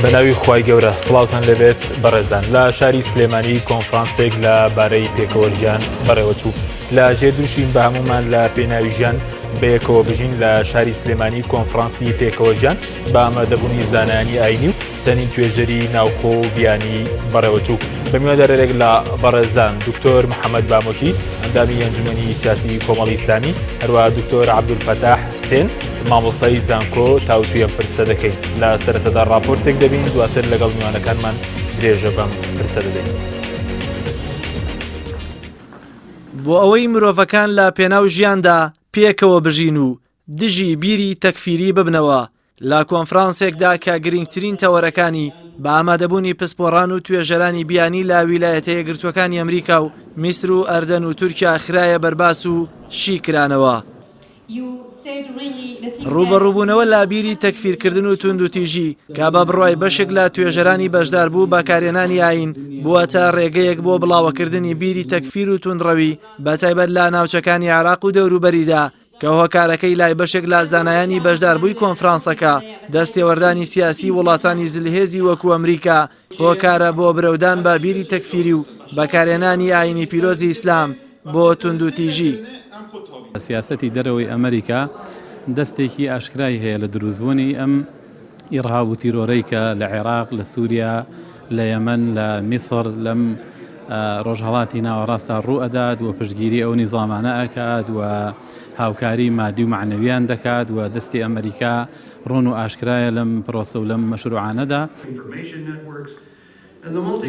بەناوی خوای گەورە سڵاوتان لێبێت بەڕێزان لە شاری سلێمانی کۆنفرانسێک لە بارەی پێکەوە ژیان بەڕێوەچوو لە ژێر دروشمی بە هەمومان لە پێناوی ژیان بەیەکەوە بژین لە شاری سلێمانی کۆنفرانسی پێکەوە ژیان بە ئامادەبوونی زانایانی ئاینی و چەندین توێژەری ناوخۆ و بیانی بەڕێوەچوو. بە میواندارێک لە بەڕێزان دکتۆر محەممەد بامۆکی ئەندامی ئەنجومەنی سیاسی کۆمەڵی ئیسلامی هەروە دکتۆر عەبدولفەتاح حسێن مامۆستای زانکۆ تاوتوی ئەم پرسە دەکەین لە سەرەتادا راپۆرتێک دەبین دواتر لەگەڵ میوانەکانمان درێژە بەم پرسە دەدەین. بۆ ئەوەی مرۆڤەکان لە پێناو ژیاندا پێکەوە بژین و دژی بیری تەکفیری ببنەوە، لە کۆنفرانسێکدا کە گرنگترین تەوەرەکانی بە ئامادەبوونی پسپۆڕان و توێژەرانی بیانی لە ویلایەتە یەکگرتووەکانی ئەمریکا و میسر و ئەردەن و تورکیا خرایە بەرباس و شیکرانەوە. ڕووبەڕووبوونەوە لە بیری تەکفیرکردن و توندوتیژی کە بە بڕوای بەشێک لە توێژەرانی بەشداربوو بەکارهێنانی ئایین بووەتە ڕێگەیەک بۆ بڵاوەکردنی بیری تەکفیر و توندڕەوی بەتایبەت لە ناوچەکانی عێراق و دەوروبەریدا کە هۆکارەکەی لای بەشێک لە زانایانی بەشداربووی کۆنفرانسەکە، دەستێوەردانی سیاسی وڵاتانی زلهێزی وەکو ئەمریکا هۆکارە بۆ برەودان بە بیری تەکفیری و بەکارهێنانی ئایینی پیرۆزی ئیسلام بۆ توندوتیژی. سیاسەتی دەرەوەی ئەمریکا دەستێکی ئاشکرای هەیە لە دروستبوونی ئەم ئیڕهاب و تیرۆرەی کە لە عێراق، لە سووریا، لە یەمەن، لە میسڕ، لەم ڕۆژهەڵاتی ناوەڕاستدا ڕوو ئەدات و پشتگیری ئەو نیزامانە ئەکات و هاوکاری مادی و مەعنەویان دەکات و دەستی ئەمریکا ڕوون و ئاشکرایە لەم پرۆسە و لەم مەشروعانەدا.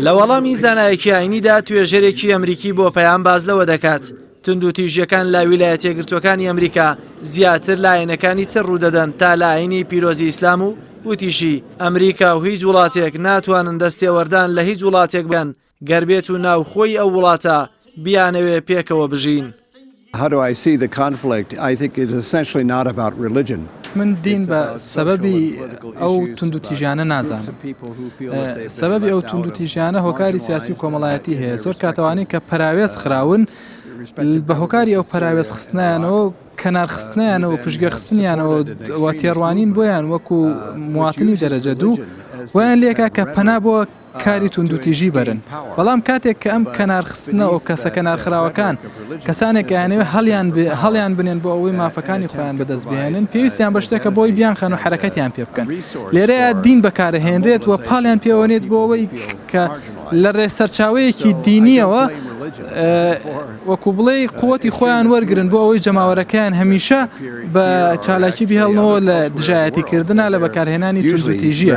لە وەڵامی زانایەکی ئاینیدا توێژەرێکی ئەمریکی بۆ پەیام باس لەوە دەکات توندوتیژیەکان لە ویلایەتیەکگرتووەکانی ئەمریکا زیاتر لە ئاینەکانی تر ڕوودەدەن تا لە ئاینی پیرۆزی ئیسلام و وتیشی ئەمریکا و هیچ وڵاتێک ناتوانن دەستێوەردان لە هیچ وڵاتێک بکەن گەر بێت و ناوخۆی ئەو وڵاتە بیانەوێ پێکەوە بژین. How do I see the conflict? I think it's essentially not about religion. من دین بە سەبەبی ئەو توندوتیژیانە نازانم. سەبەبی ئەو توندوتیژیانە هۆکاری سیاسی و کۆمەڵایەتی هەیە. زۆر کاتەوانەی کە پەراوێز خراون بە هۆکاری ئەو پەراوێز خستنیانەوە کەنارخستنیانەوە پشتگوێ خستنیانەوە و تێڕوانین بۆیان وەکو مواتنی دەرەجە دوو وایان لێکا کە پەنا بۆ کاری توندوتیژی بەرن، بەڵام کاتێک کە ئەم کەنارخستنە و کەسە کەنارخراوەکان کەسانێک ئەیانەوێت هەڵیان هەڵیان بنێن بۆ ئەوەی مافەکانی خۆیان بەدەست بهێنن پێویستیان بە شتێکە بۆی بیانخەن و حەرەکەتیان پێ بکەن لێرەیە دین بەکارەهێنرێت و پاڵیان پێوەنێت بۆ ئەوەی کە لە ڕێ سەرچاوەیەکی دینیەوە وەکو بڵێ قوتی خۆیان وەرگن بۆ ئەوەی جەماوەرەکەیان هەمیشە بە چالاکی بهێڵنەوە لە دژایەتیکردنا لە بەکارهێنانی توندوتیژیە.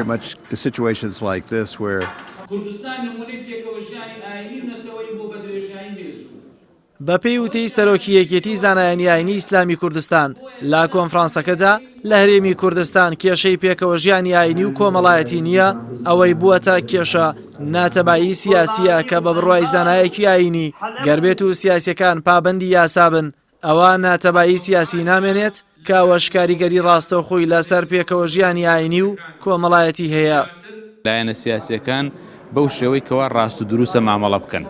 Situations like this where. کوردستان نموونەی پێکەوەژیانی ئایینی و نەتەوەیی بووە بە درێژایی مێژوو. بەپێی وتەی سەرۆکی یەکێتی زانایانی ئاینی ئیسلامی کوردستان لە کۆنفرانسەکەدا، لە هەرێمی کوردستان کێشەی پێکەوەژیانی ئاینی و کۆمەڵایەتی نییە، ئەوەی بووەتە کێشە ناتەبایی سیاسییە کە بە بڕوای زانایەکی ئاینی گەر بێت و سیاسیەکان پابەندی یاسا بن ئەوا ناتەبایی سیاسی نامێنێت کە ئەوەش کاریگەری ڕاستەوخۆی لەسەر پێکەوەژیانی ئاینی و کۆمەڵایەتی هەیە. لایەنە سیاسیەکان بەو شێوەی کەوا ڕاست و دروستە مامەڵە بکەن.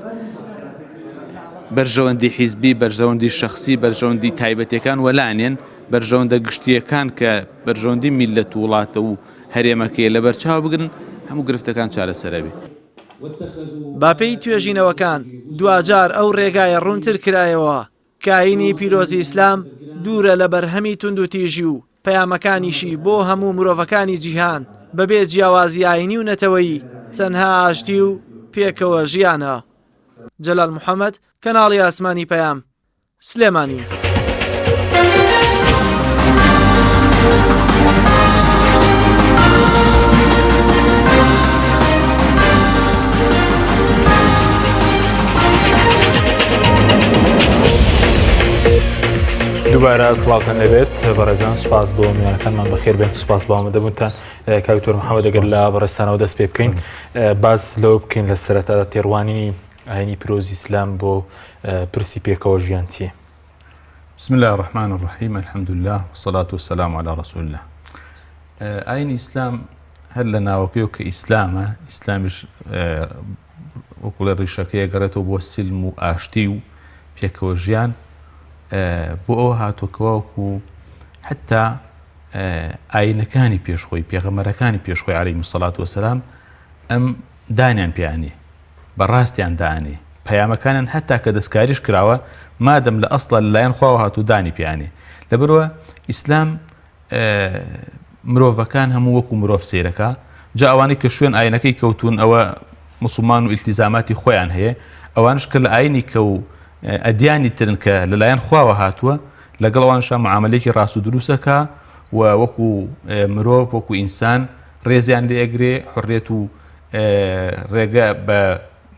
بەرژەوەندی حیزبی، بەرژەوەندی شەخسی، بەرژەوەندی تایبەتیەکان وەلانێن، بەرژەوەندە گشتیەکان کە بەرژەوەندی میللەت و وڵاتە و هەرێمەکەیە لەبەرچاو بگرن، هەموو گرفتەکان چارەسەر ئەبێ. بەپێی توێژینەوەکان دواجار ئەو ڕێگایە ڕوونتر کرایەوە کە ئایینی پیرۆزی ئیسلام دوورە لە بەرهەمی توندوتیژی و پەیامەکانیشی بۆ هەموو مرۆڤەکانی جیهان بەبێ جیاوازی ئایینی و نەتەوەیی تەنها ئاشتی و پێکەوە ژیانە. جەلال محەمەد، کەناڵی ئاسمانی پەیام، سلێمانی. دووبارە سڵاوتان لەبێت بەڕێزان سوپاس بۆ میوانەکانمان بەخێر بێن سوپاس بۆ ئامادەبوونتان کاک دکتۆر محەممەد ئەگەر لە بەڕێزتانەوە دەست پێ بکەین باس لەوە بکەین لە سەرەتادا تێڕوانینی ئاینی پیرۆزی ئیسلام بۆ پرسی پێکەوە ژیان چییە؟ بسم الله الرحمن الرحیم الحمد لله والصلاة والسلام على رسول الله ئاینی ئیسلام هەر لە ناوەکەیەوە کە ئیسلامە ئیسلامیش وەکوڵێ ڕیشەکەی گەڕێتەوە بۆ سلم و ئاشتی و پێکەوە ژیان بۆ ئەوە هاتووە کەواکو حتا. ئاینەکانی پێش خۆی پێغەمبەرەکانی پێش خۆی عەلەیهم الصلوة والسلام ئەم دانیان پێیانێ بە ڕاستیان دانێ پەیامەکانیان هەتا کە دەستکاریش کراوە مادەم لە ئەسڵا لەلایەن خواوە هاتوو دانی پێیانێ لەبەرئەوە ئیسلام مرۆڤەکان هەموو وەکو مرۆڤ سەیرەکا جا ئەوانەی کە شوێن ئاینەکەی کەوتون ئەوە مسلمان و ئیلتیزاماتی خۆیان هەیە ئەوانش کە لە ئاینی کە و ئەدیانی ترن کە لەلایەن خواوە هاتووە لەگەڵ ئەوانشا معاملێکی ڕاست و دروستەکە و وەکو مرۆڤ وەکو ئینسان ڕێزیان لێ ئەگرێ حڕێت و ڕێگە بە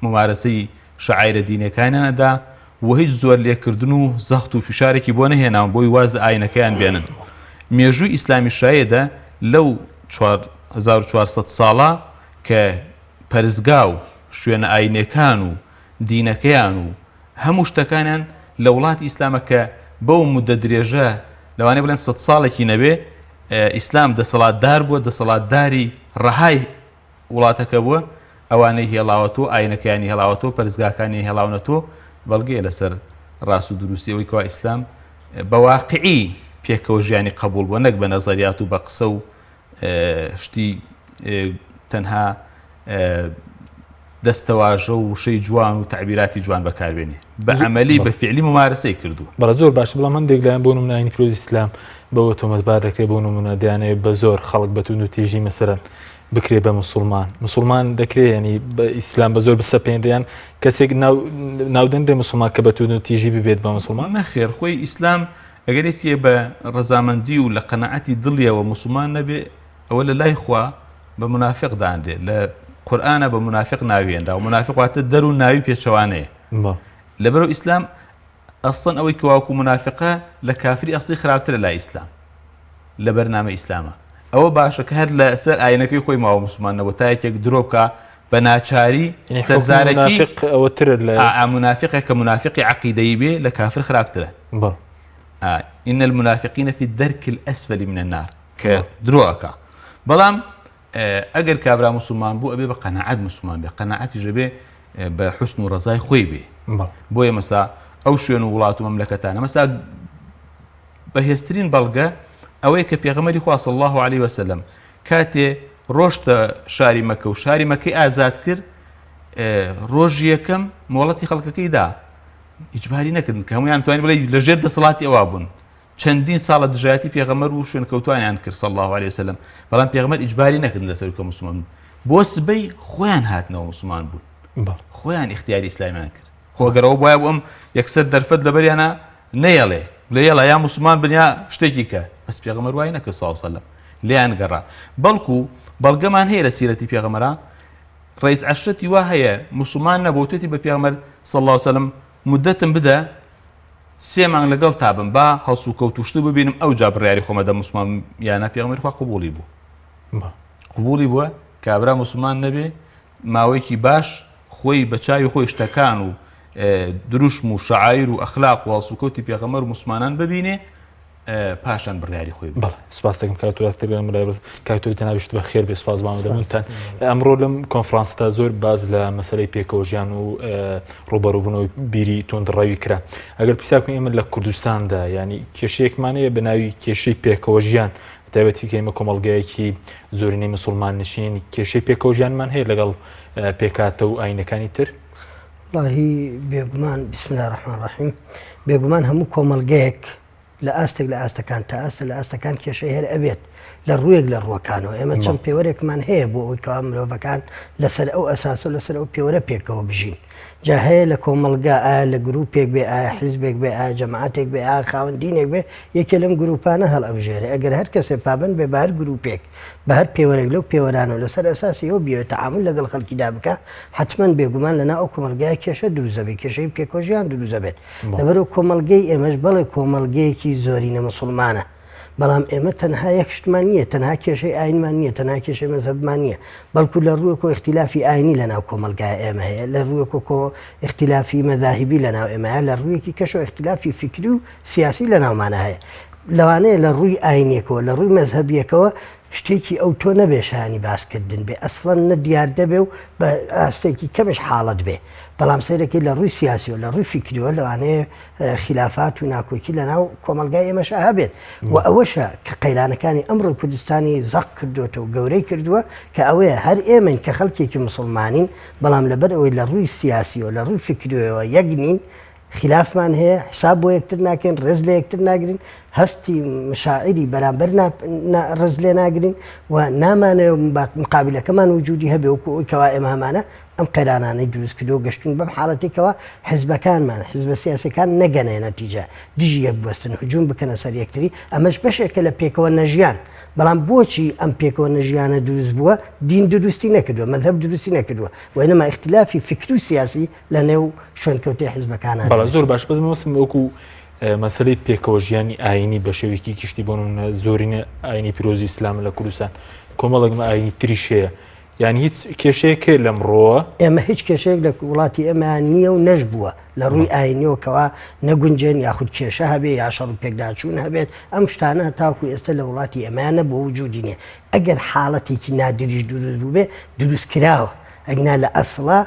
ممارەسەی شەعایرە دینەکانیان ئەدا و هیچ زۆر لێکردن و زەخت و فشارێکی بۆ نەهێناون بۆی واز لە ئاینەکەیان بێنن. مێژووی ئیسلامی شایەدە لەو 4400 ساڵە کە پەرستگا و شوێنە ئاینیەکان و دینەکەیان و هەموو شتەکانیان لە وڵاتی ئیسلامە کە بەو مدە درێژە لەوانەیە بڵێن سەد ساڵێکی نەبێ ئیسلام دەسەڵاتدار بووە دەسەڵاتداری ڕەهای وڵاتەکە بووە ئەوانەی هێڵاوەتۆ ئاینەکەیانی هێڵاوەتۆ پەرستگاکانی هێڵاونەتۆ بەڵگەیە لەسەر ڕاست و دروستی ئەوەی کەوا ئیسلام بە واقعی پێکەوە ژیانی قبوڵ بووە نەک بە نەزەریات و بە قسە و شتی تەنها دەستەواژە و وشەی جوان و تەعبیراتی جوان بەکاربێنێ بە عەمەلی بە فیعلی مومارەسەی کردووە. بەڵێ زۆر باشە بەڵام هەندێک لایەن بۆ نمونە ئاینی پیرۆزی ئیسلام بەوە تۆمەتبار دەکرێت بۆ نمونە دەیانەوێت بە زۆر خەڵک بە توندوتیژی مەسەلەن بکرێ بە مسوڵمان مسوڵمان دەکرێ ینی بە ئیسلام بە زۆر بسەپێنریان کەسێک ناودەنرێ مسوڵمان کە بە توندوتیژی ببێت بە مسوڵمان؟ نەخێر خۆی ئیسلام ئەگەر یەکێ بە ڕەزامەندی و لە قەناعەتی دڵیەوە موسڵمان نەبێ ئەوە لە لای خوا بە مونافیق دانرێ لە قورئانا بە مونافیق ناوی هێنراوە مونافیق واتە دەر و ناوی پێچەوانەیە لەبەرو ئیسلام ئەسڵەن ئەوەی کەواکو مونافیقە لە کافری ئەسڵی خراپترە لای ئیسلام لە بەرنامە ئیسلامە ئەوە باشە کە هەر لەسەر ئاینەکەی خۆی ماوە مسلمان نەبوو تا یەکێک درۆ بکە بە ناچاری سەرزارەکی ئەوە ترە لە منافقێک کە منافقی عقیدەی بێ لە کافر خراپترە إن المنافقين في الدرك الأسفل من النار کە درۆ ئەکا بەڵام ئەگەر کابرا موسڵمان بوو ئەبێ بە قەناعەت موسڵمان بێ قەناعەتیش ئەبێ بە حوسن و ڕەزای خۆی بێ بۆیە مەسا ئەو شوێن و وڵات و مەملەکەتانە مەسا بەهێزترین بەڵگە ئەوەیە کە پێغەمبەری خوا صلی الله علیه وسلم کاتێ ڕۆشتە شاری مەکە و شاری مەکەی ئازاد کرد ڕۆژی یەکەم مۆڵەتی خەڵکەکەی دا ئیجباری نەکردن کە هەمویان توانی بڵێ لەژێر دەسەڵاتی ئەوە بوون چەندین ساڵە دژایەتی پێغەمبەر و شوێنکەوتوانیان کرد صلی اللە علیە وسلم بەڵام پێغەمبەر ئیجباری نەکردن لەسەر کە موسڵمان بن بۆ سبەی خۆیان هاتنەوە موسڵمان بوون خۆیان ئیختیاری ئیسلامیان کرد خۆگەرەوە بواە بۆ ئەم یەکسەر دەرفەت لەبەریانە نەیەڵێ بڵێ یەڵا یا موسڵمان بن یا شتێکی کە بەس پێغەمبەر وای نەکرد صلی اللە علیه وسلم لێیان گەڕا بەڵکو بەڵگەمان هەیە لە سیرەتی پێغەمبەرا ڕئیس عەشرەتی وا هەیە موسڵمان نەبوو توێتی بە پێغەمبەر صلی اللە علیه وسلم مودەتم بدە سێ مانگ لەگەڵ تا بم با هەڵسوکەوت و شتو ببینم ئەوجا بڕیاری خۆمە دەم موسڵمان بم یا نا پێغەمبەری خوا قبوڵی بوو قبوڵی بووە کابرا موسڵمان نەبێ ماوەیەکی باش خۆی بە چاوی خۆی شتەکان و دروشم و شعایر و ئەخلاق و هەڵسوکەوتی پێغەمبەر و موسڵمانان ببینێ پاشان بڕیاری خۆی بڵێ سپاس دەکەم کاک تورات پێ بڵێم برای بەڕێز کاک تورک جەنابیشت بە خێر بێ سپاس بۆ ئامادەبوونتان ئەمڕۆ لەم کۆنفرانسەدا زۆر باس لە مەسەلەی پێکەوە ژیان و ڕووبەڕووبوونەوەی بیری توندڕەوی کرا ئەگەر پرسیار بکەین ئێمە لە کوردستاندا یعنی کێشەیەکمان هەیە بە ناوی کێشەی پێکەوە ژیان تایبەتی کە ئێمە کۆمەڵگایەکی زۆرینەی مسوڵمان نشین کێشەی پێکەوە ژیانمان هەیە لەگەڵ پێکهاتە و ئاینەکانی تر وەڵاهی بێگومان بسم اللە الرحمن الرحیم بێگومان هەموو کۆمەڵگەیەک لە ئاستێک لە ئاستەکان تا ئاستە لە ئاستەکان کێشەی هەر ئەبێت لە ڕوویەک لە ڕووەکانەوە ئێمە چەند پێوەرێکمان هەیە بۆ ئەوەی کەوا مرۆڤەکان لەسەر ئەو ئەساسە لەسەر ئەو پێوەرە پێکەوە بژین جا هەیە لە کۆمەڵگا ئایا لە گروپێک بێ ئایا حیزبێک بێ ئایا جەماعەتێک بێ ئایا خاوەن دینێک بێ یەکێ لەم گروپانە هەڵئەبژێرێ ئەگەر هەر کەسێ پابەند بێ بە هەر گروپێک بە هەر پێوەرێک لەو پێوەرانە و لەسەر ئەساسی ئەو بیەوێت تەعامول لەگەڵ خەڵکیدا بکا حەتمەن بێگومان لەناو ئەو کۆمەڵگایە کێشە دروست دەبێت کێشەی پێکەوەژیان دروست دەبێت لەبەرئەوە کۆمەڵگەی ئێمەش بەڵێ کۆمەڵگەیەکی زۆرینە موسڵمانە بەڵام ئێمە تەنها یەک شتمان نییە تەنها کێشەی ئاینمان نییە تەنها کێشەی مەزهەبمان نییە بەڵکو لە ڕووێکەوە ئیختیلافی ئاینی لەناو کۆمەڵگای ئێمە هەیە لە ڕووێکەوە کۆ ئیختیلافی مەزاهیبی لەناو ئێمە هەیە لە ڕوویەکی کەشەوە ئیختیلافی فیکری و سیاسی لەناومانە هەیە لەوانەیە لە ڕووی ئاینیەکەوە لە ڕووی مەزهەبیەکەوە. شتێکی ئەوتۆ نەبێ شایانی باسکردن بێ، ئەسڵەن نە دیاردە بێ و بە ئاستێکی کەمش حاڵەت بێ، بەڵام سەیرەکەی لە ڕووی سیاسیەوە، لە ڕووی فیکریەوە لەوانەیە خیلافات و ناکۆکی لە ناو کۆمەڵگای ئێمەشا هەبێت و ئەوەشە کە قەیرانەکانی ئەمڕۆی کوردستانی زەق کردووەتەوە و گەورەی کردووە کە ئەوەیە هەر ئێمەین کە خەڵکێکی موسڵمانین بەڵام لەبەر ئەوەی لە ڕووی سیاسیەوە لە ڕووی فیکریەوە یەک نین خیلافمان هەیە، حساب بۆ یەکتر ناکەین، ڕێز لە یەکتر ناگرین، هەستی مشاعری بەرامبەر ڕێز لێ ناگرین و نامانەوێ مقابلەکەمان وجودی هەبێ وەکو ئەوی کەوا ئێمە هەمانە، ئەم قەیرانانەی دروست کردووە گەشتوین بەم حاڵەتەی کەوا حزبەکانمان، حزبە سیاسیەکان نەگەنە نەتیجە، دژی یەک بوەستن، هجوم بکەنە سەر یەکتری، ئەمەش بەشێکە لە پێکەوە نەژیان، بەڵام بۆچی ئەم پێکەوە نەژیانە دروست بووە؟ دین دروستی نەکردووە، مەزهەب دروستی نەکردووە، وئینەما ئیختلافی فیکری و سیاسی لە نێو شوێنکەوتەی حیزبەکانە بەڵێ زۆر باش بەس مەبەستم وەکو مەسەلەی پێکەوە ژیانی ئاینی بە شێوەیەکی گشتی بۆ نمونە زۆرینە ئاینی پیرۆزی ئیسلام لە کوردستان کۆمەڵێک مە ئاینی تریش هەیە یان هیچ کێشەیەک هەیە لەمڕۆوە؟ ئێمە هیچ کێشەیەک لە وڵاتی ئێمە نییە و نەش بووە لە ڕووی ئاینیەوە کەوا نەگونجێن یاخود کێشە هەبێ یا شەڕ و پێکداچوون هەبێت ئەم شتانە تاکو ئێستا لە وڵاتی ئێمە نەبووە وجودی نییە ئەگەر حاڵەتێکی نادریش دروست بووبێ دروست کراوە ئەگنا لە ئەسڵا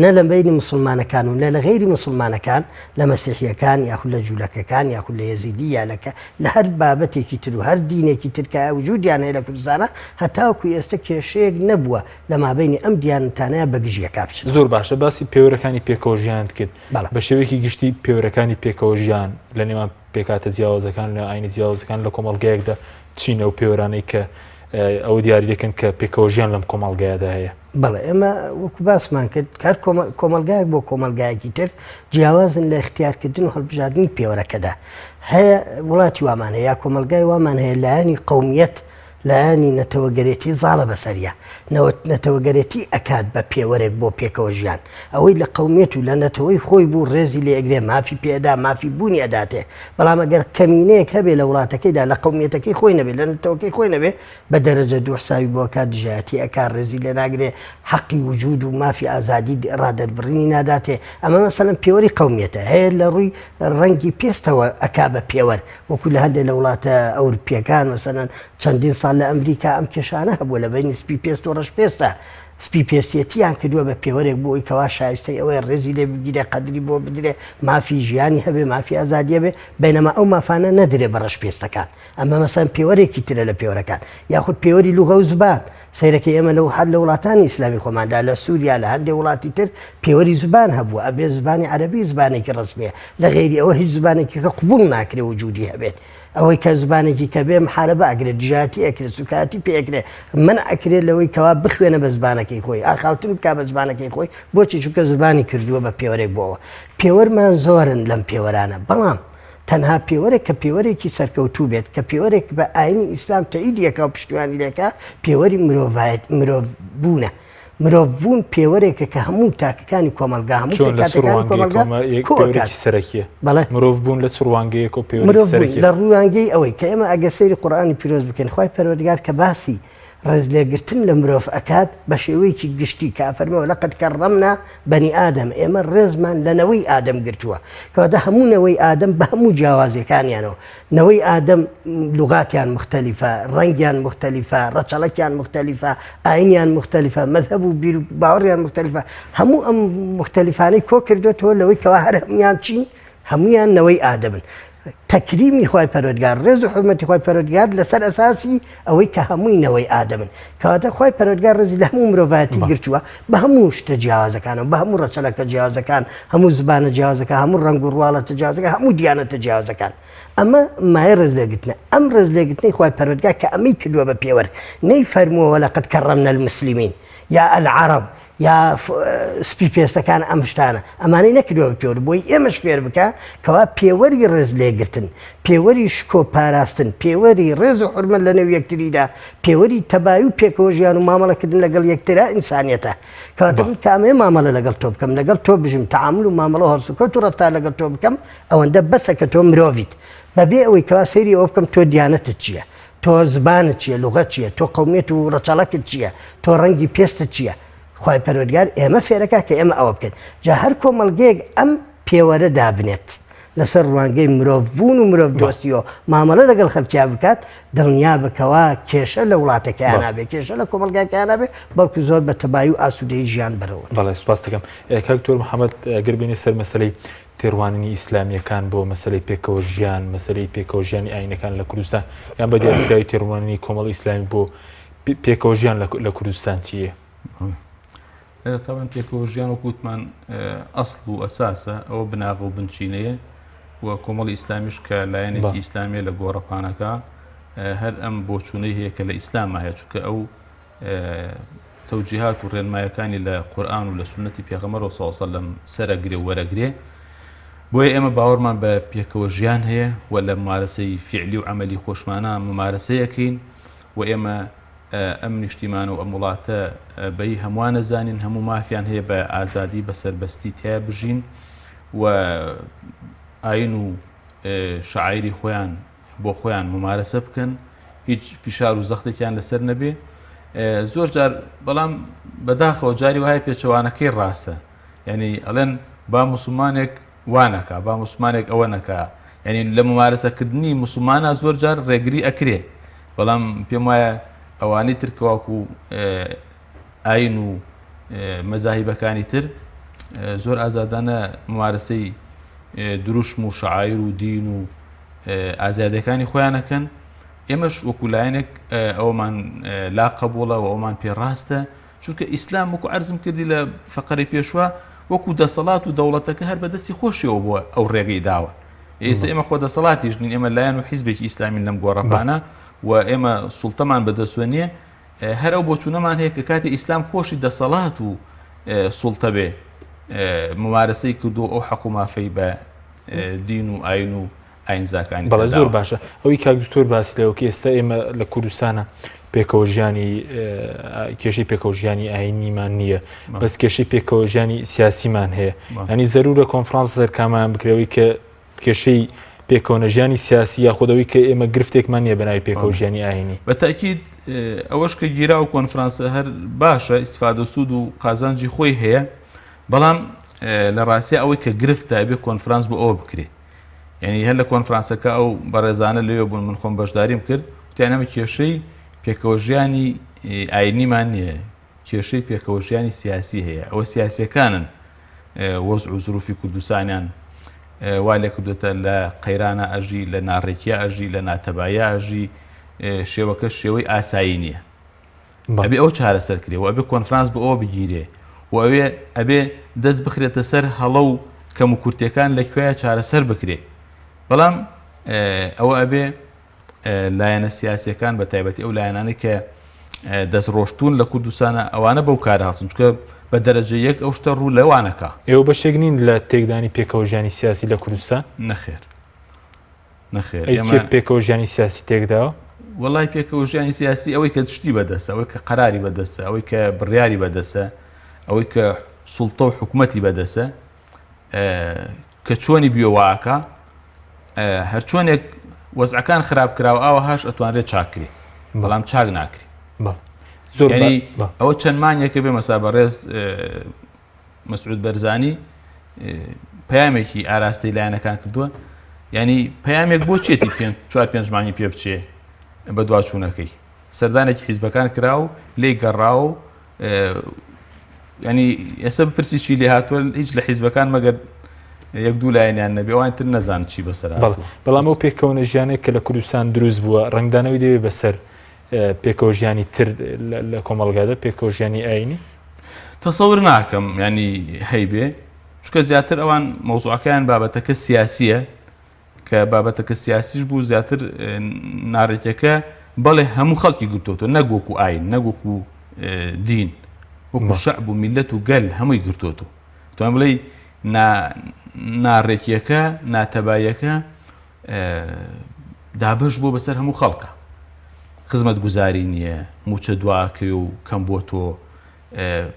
نە لە بەینی موسڵمانەکان و نە لە غەیری موسڵمانەکان، لە مەسیحییەکان یاخود لە جوولەکەکان یاخود لە یەزیدی یا لە لە هەر بابەتێکی تر و هەر دینێکی تر کە وجودیان هەیە لە کوردستانا هەتاوەکو ئێستە کێشەیەک نەبووە لە مابەینی ئەم دیانەتانەیا بە گژ یەکا بچنەوە. زۆر باشە باسی پێوەرەکانی پێکەوە ژیانت کرد. بەڵێ. بە شێوەیەکی گشتی پێوەرەکانی پێکەوە ژیان لە نێوان پێکهاتە جیاوازەکان لە ئاینە جیاوازەکان لە کۆمەڵگایەکدا چین ئەو پێوەرانەی کە ئەوە دیاری دەکەن کە پێکەوە ژیان لەم کۆمەڵگایەدا هەیە؟ بەڵێ ئێمە وەکو باسمان کرد هەر کۆمەڵگایەک بۆ کۆمەڵگایەکی تر جیاوازن لە اختیارکردن و هەڵبژاردنی پێوەرەکەدا هەیە وڵاتی وامان هەیە یا کۆمەڵگای وامان هەیە لایەنی قومیەت لایەنی نەتەوەگەرێتی زاڵە بەسەریا. نەتەوەگەرێتی ئەکات بە پێوەرێک بۆ پێکەوە ژیان. ئەوەی لە قەومیەت و لە نەتەوەی خۆی بوو ڕێزی لێ ئەگرێ، مافی پێ ئەدا، مافی بوونی ئەداتێ. بەڵام ئەگەر کەمینەیەک هەبێ لە وڵاتەکەیدا لە قەومیەتەکەی خۆی نەبێ، لە نەتەوەکەی خۆی نەبێ، بە دەرەجە دوو حسابی بۆ ئەکات، دژایەتی ئەکا، ڕێزی لێ ناگرێ، حەقی وجوود و مافی ئازادی ڕادەربڕینی ناداتێ. ئەمە مەسەلەن پێوەری قەومیەتە. هەیە لە ڕووی ڕەنگی پێستەوە ئەکا بە پێوەر. وەکو لە هەندێک لە وڵاتە ئەورپیەکان مەسەلەن چەندین ساڵ لە ئەمریکا ئەم کێشانە هەبووە لە بەینی سپی پێست و ڕەش پێستە سپی پێستێتیان کردووە بە پێوەرێک بۆ ئەوی کەوا شایستەی ئەوەیە ڕێزی لێ بگیرێ قەدری بۆ بدرێ مافی ژیانی هەبێ مافی ئازادی هەبێ بەینەما ئەو مافانە نەدرێ بە ڕەش پێستەکان ئەمە مەسەن پێوەرێکی ترە لە پێوەرەکان یاخود پێوەری لوغە و زبان سەیرەکەی ئێمە لەو هەر لە وڵاتانی ئیسلامی خۆماندا لە سووریا لە هەندێک وڵاتی تر پێوەری زبان هەبووە ئەبێ زبانی عەرەبی زبانێکی ڕەسمیە لە غەیری ئەوە هیچ زبانێکی کە قبوڵ ناکرێ وجودی هەبێت ئەوەی کە زبانێکی کە بێ محاربە ئەگرێت دژایەتی ئەکرێت سوکایەتی پێ ئەکرێ من ئەکرێت لەوەی کەوا بخوێنە بە زبانەکەی خۆی ئاخاوتن بکا بە زبانەکەی خۆی بۆچی چونکە زبانی کردووە بە پێوەرێک بۆەوە پێوەرمان زۆرن لەم پێوەرانە بەڵام تەنها پێوەرێک کە پێوەرێکی سەرکەوتوو بێت، کە پێوەرێک بە ئاینی ئیسلام تەئیدی ئەکا و پشتیوانی لێ ئەکا، پێوەری مرۆڤایەت، مرۆڤ بوونە. مرۆڤ بوون پێوەرێکە کە هەموو تاکەکانی کۆمەڵگا، هەموو چۆن لە چ پێکهاتەکانی کۆمەڵگا ڕوانگەیەکەوە ئەمە یەک کۆ ئەکات. پێوەرێکی سەرەکییە؟ بەڵێ. مرۆڤ بوون لە چ ڕوانگەیەکەوە پێوەرێکی مرۆڤ بوون سەرەکییە؟ لە ڕوانگەی ئەوەی کە ئێمە ئەگەر سەیری قورئانی پیرۆز بکەین، خوای پەروەردگار کە باسی ڕێزلێگرتن لە مرۆڤ ئەکات بە شێوەیەکی گشتی کە ئەفەرمێ ولقد کرمنا بنی آدم ئێمە ڕێزمان لە نەوەی ئادەم گرتووە کەواتە هەموو نەوەی ئادەم بە هەموو جیاوازیەکانیانەوە نەوەی ئادەم لغاتیان مختلفە ڕەنگیان مختلفە ڕەچەڵەکیان مختلفە ئاینیان مختلفە مەذهب و بیر و باوەڕیان مختلفە هەموو ئەم مختلفانەی کۆ کردوێتەوە لەوەی کەوا هەر هەمویان چین هەموویان نەوەی ئادەمن. تەکریمی خوای پەروەردگار، ڕێز و حورمەتی خوای پەروەردگار لەسەر ئەساسی ئەوەی کە هەمووی نەوەی ئادەمن. کەواتە خوای پەروەردگار ڕێزی لە هەموو مرۆڤایەتی گرتووە بە هەموو شتە جیاوازەکانەوە، بە هەموو ڕەچەلەکە جیاوازەکان، هەموو زبانە جیاوازەکان، هەموو ڕەنگ و ڕواڵەتە جیاوازەکان، هەموو دیانەتە جیاوازەکان. ئەمە مایەی ڕێزلێگرتنە. ئەم ڕێزلێگرتنەی خوای پەروەردگار کە ئەمەی کردووە بە پێوەر، نەیفەرمووە ولقد کرمنا المسلمین یا العرب یا سپی پێستەکان ئەم شتانە ئەمانەی نەکردوە بە پێوەر بۆی ئێمەش فێر بکە کەوا پێوەری ڕێز لێگرتن پێوەری شکۆ پاراستن پێوەری ڕێز و حورمەت لە نێو یەکتریدا پێوەری تەبایی و پێکەوە ژیان و مامەڵەکردن لەگەڵ یەکترا ئینسانیەتە کەواتە من کە ئەمەوێ مامەڵە لەگەڵ تۆ بکەم لەگەڵ تۆ بژیم تەعامول و مامەڵە و هەڵسوکەوت و ڕەفتار لەگەڵ تۆ بکەم ئەوەندە بەسە کە تۆ مرۆڤیت بەبێ ئەوەی کەوا سەیری ئەوە بکەم تۆ دیانەتت چییە تۆ زبانت چیە لوغەت چیە تۆ قەومیەت و ڕەچەڵەکت چیە تۆ ڕەنگی پێستت چیە خوای پەروەردگار ئێمە فێرەکا کە ئێمە ئەوە بکەین جا هەر کۆمەڵگەیەک ئەم پێوەرە دابنێت. لەسەر ڕوانگەی مرۆڤبوون و مرۆڤ دۆستیەوە مامەڵە لەگەڵ خەلکیا بکات دڵنیا بکەوە کێشە لە وڵاتەکەیان نابێت کێشە لە کۆمەڵگاکەیان نابێت بەڵکو زۆر بە تەبایی و ئاسوودەیی ژیان بەرەوە. بەڵێ سوپاست دەکەم کاک دکتۆر محەممەد گەر بێینە سەر مەسەلەی تێڕوانینی ئیسلامییەکان بۆ مەسەلەی پێکەوە ژیان مەسەلەی پێکەوە ژیانی ئاینەکان لە کوردستان یان بە دیاریکراوی تێڕوانینی کۆمەڵی ئیسلامی بۆ پێکەوە ژیان لە کوردستان چییە؟ تاوان پێکەوە ژیان وەکو وتمان ئەسڵ و ئەساسە ئەوە بناغە و بنچینەیە و کۆمەڵی ئیسلامیش کە لایەنێکی ئیسلامیە لە گۆڕەپانەکە هەر ئەم بۆچوونەی هەیە کە لە ئیسلامە هەیە چونکە ئەو تەوجیهات و ڕێنمایەکانی لە قورئان و لە سوننەتی پێغەمبەر صلی اللە علیه و سلم سەرەگرێ و وەرەگرێ بۆیە ئێمە باوەڕمان بە پێکەوە ژیان هەیە و لە ممارەسەی فیعلی و عەمەلی خۆشمانە ممارەسەیەکەین و ئێمە ئەم نیشتیمان و ئەم وڵاتە بەی هەمووان ئەزانین هەموو مافیان هەیە بە ئازادی بە سەربەستی تیا بژین و ئاین و شعایری خۆیان بۆ خۆیان ممارەسە بکەن هیچ فشار و زەختێکیان لەسەر نەبێ زۆر جار بەڵام بەداخەوە جاری وهای پێچەوانەکەی ڕاستە یعنی ئەڵێن با مسلمانێک وانەکە با مسلمانێک ئەوە نەکا یعنی لە ممارەسەکردنی مسلمانە زۆر جار ڕێگری ئەکرێ بەڵام پێم وایە ئەوانەی تر کەواکو ئاین و مەزاهیبەکانی تر زۆر ئازادانە ممارەسەی دروشم و شعایر و دین و ئازادەکانی خۆیانەکەن ئێمەش وەکو لایەنێک ئەومان لا قبوڵە و ئەومان پێ ڕاستە چونکە ئیسلام وەکو عەرزم کردی لە فەقەری پێشوە وەکو دەسەڵات و دەوڵەتەکە هەر بەدەستی خۆشیەوە بووە ئەو ڕێگەی داوە ئێستا ئێمە خۆ دەسەڵاتیش نین ئێمە لایەن و حیزبێکی ئیسلامین لەم گۆڕەپانە و ئێمە سوڵتەمان بەدەستوە نییە هەر ئەو بۆچوونەمان هەیە کە کاتی ئیسلام خۆشی دەسەڵات و سوڵتە بێ ممارەسەی کردو ئەو حەق و مافەی بە دین و ئاین و ئاینزاکانی بەڵێ زۆر باشە ئەوی کاک دکتۆر باسی لەوە کە ئێستا ئێمە لە کوردستانە پێکەوە ژیانی کێشەی پێکەوە ژیانی ئاینیمان نییە بەس کێشەی پێکەوە ژیانی سیاسیمان هەیە ینی زەرورە کۆنفرانس سەرکامان بکرەوەی کە کێشەی پێکەوەنەژیانی سیاسی یاخود ئەوەی کە ئێمە گرفتێکمان نییە بەناوی پێکەوە ژیانی ئاینی. بە تەئکید ئەوەش کە گیرا و کۆنفرانسە هەر باشە ئیسفادە و سوود و قازانجی خۆی هەیە بەڵام لە ڕاستیا ئەوەی کە گرفتە ئەبێ کۆنفرانس بۆ ئەوە بکرێ یعنی هەر لە کۆنفرانسەکە ئەو بەڕێزانە لەوێ بوون من خۆم بەشداریم کرد وتیان ئەمە کێشەی پێکەوە ژیانی ئاینیمان نییە کێشەی پێکەوە ژیانی سیاسی هەیە ئەوە سیاسیەکانن وەزع و زروفی کوردستانیان وا لێکردوێتە لە قەیرانە ئەژی لە ناڕێکیا ئەژی لە ناتەبایە ئەژی شێوەکە شێوەی ئاسایی نییە ئەبێ ئەو چارەسەر کرێ و ئەبێ کۆنفرانس بۆ ئەوە بگیرێ و ئەوێ ئەبێ دەست بخرێتە سەر هەڵە و کەم و کورتەکان لە کوێ چارەسەر بکرێ بەڵام ئەوە ئەبێ لایەنە سیاسیەکان بە تایبەتی ئەو لایەنانەی کە دەستڕۆشتون لە کوردستانە ئەوانە بەو کارە هەڵسن چونکە بە دەرەجە یەک ئەو شتە ڕوو لەوانەکە. ئێوە بەشێک نین لە تێکدانی پێکەوە ژیانی سیاسی لە کوردستان؟ نەخێر نەخێر ئەی کێ پێکەوە ژیانی سیاسی تێکداوە؟ وەڵای پێکەوە ژیانی سیاسی ئەوەی کە شتی بەدەستە ئەوەی کە قەراری بەدەستە ئەوەی کە بڕیاری بەدەستە ئەوەی کە سوڵتە و حکوومەتی بەدەستە کە چۆنی بیۆ واکە هەرچۆنێک وەزعەکان خراپ کراوە ئاوە هاش ئەتوانرێت چاکرێ بەڵام چاک ناکرێ زۆر ئەوە چەند مانگێکە بێ مەسا بەڕێز مەسعود بەرزانی پەیامێکی ئاراستەی لایەنەکان کردووە ینی پەیامێک بۆ چێتی پێ چوار پێنج مانگی پێ بچێ بە دواچوونەکەی سەردانێکی حیزبەکان کرا و لێی گەڕا و ینی ئێستا بپرسی چی لێ هاتووە هیچ لە حیزبەکان مەگەر یەک دوو لایەنیان نەبێ ئەوان تر نەزان چی بەسەر بەڵام ئەو پێکەوەنە ژیانێک کە لە کوردستان دروست بووە ڕنگدانەوەی دەوێت بەسەر پێکەوە ژیانی تر لە کۆمەڵگادا پێکەوە ژیانی ئاینی تەسەور ناکەم ینی هەیبێ چونکە زیاتر ئەوان مەوزوعەکەیان بابەتەکە سیاسیە کە بابەتەکە سیاسیش بوو زیاتر ناڕێکیەکە بەڵێ هەموو خەڵکی گرتوتەوە نەک وەکو ئاین نەک وەکو دین وەکو شعب و میلەت و گەل هەمووی گرتوتەوە توان بڵێ ناڕێکیەکە ناتەبایەکە دابش بۆ بەسەر هەموو خەڵکە خزمەت گوزاری نییە موچە دواکەی و کەم بۆ تۆ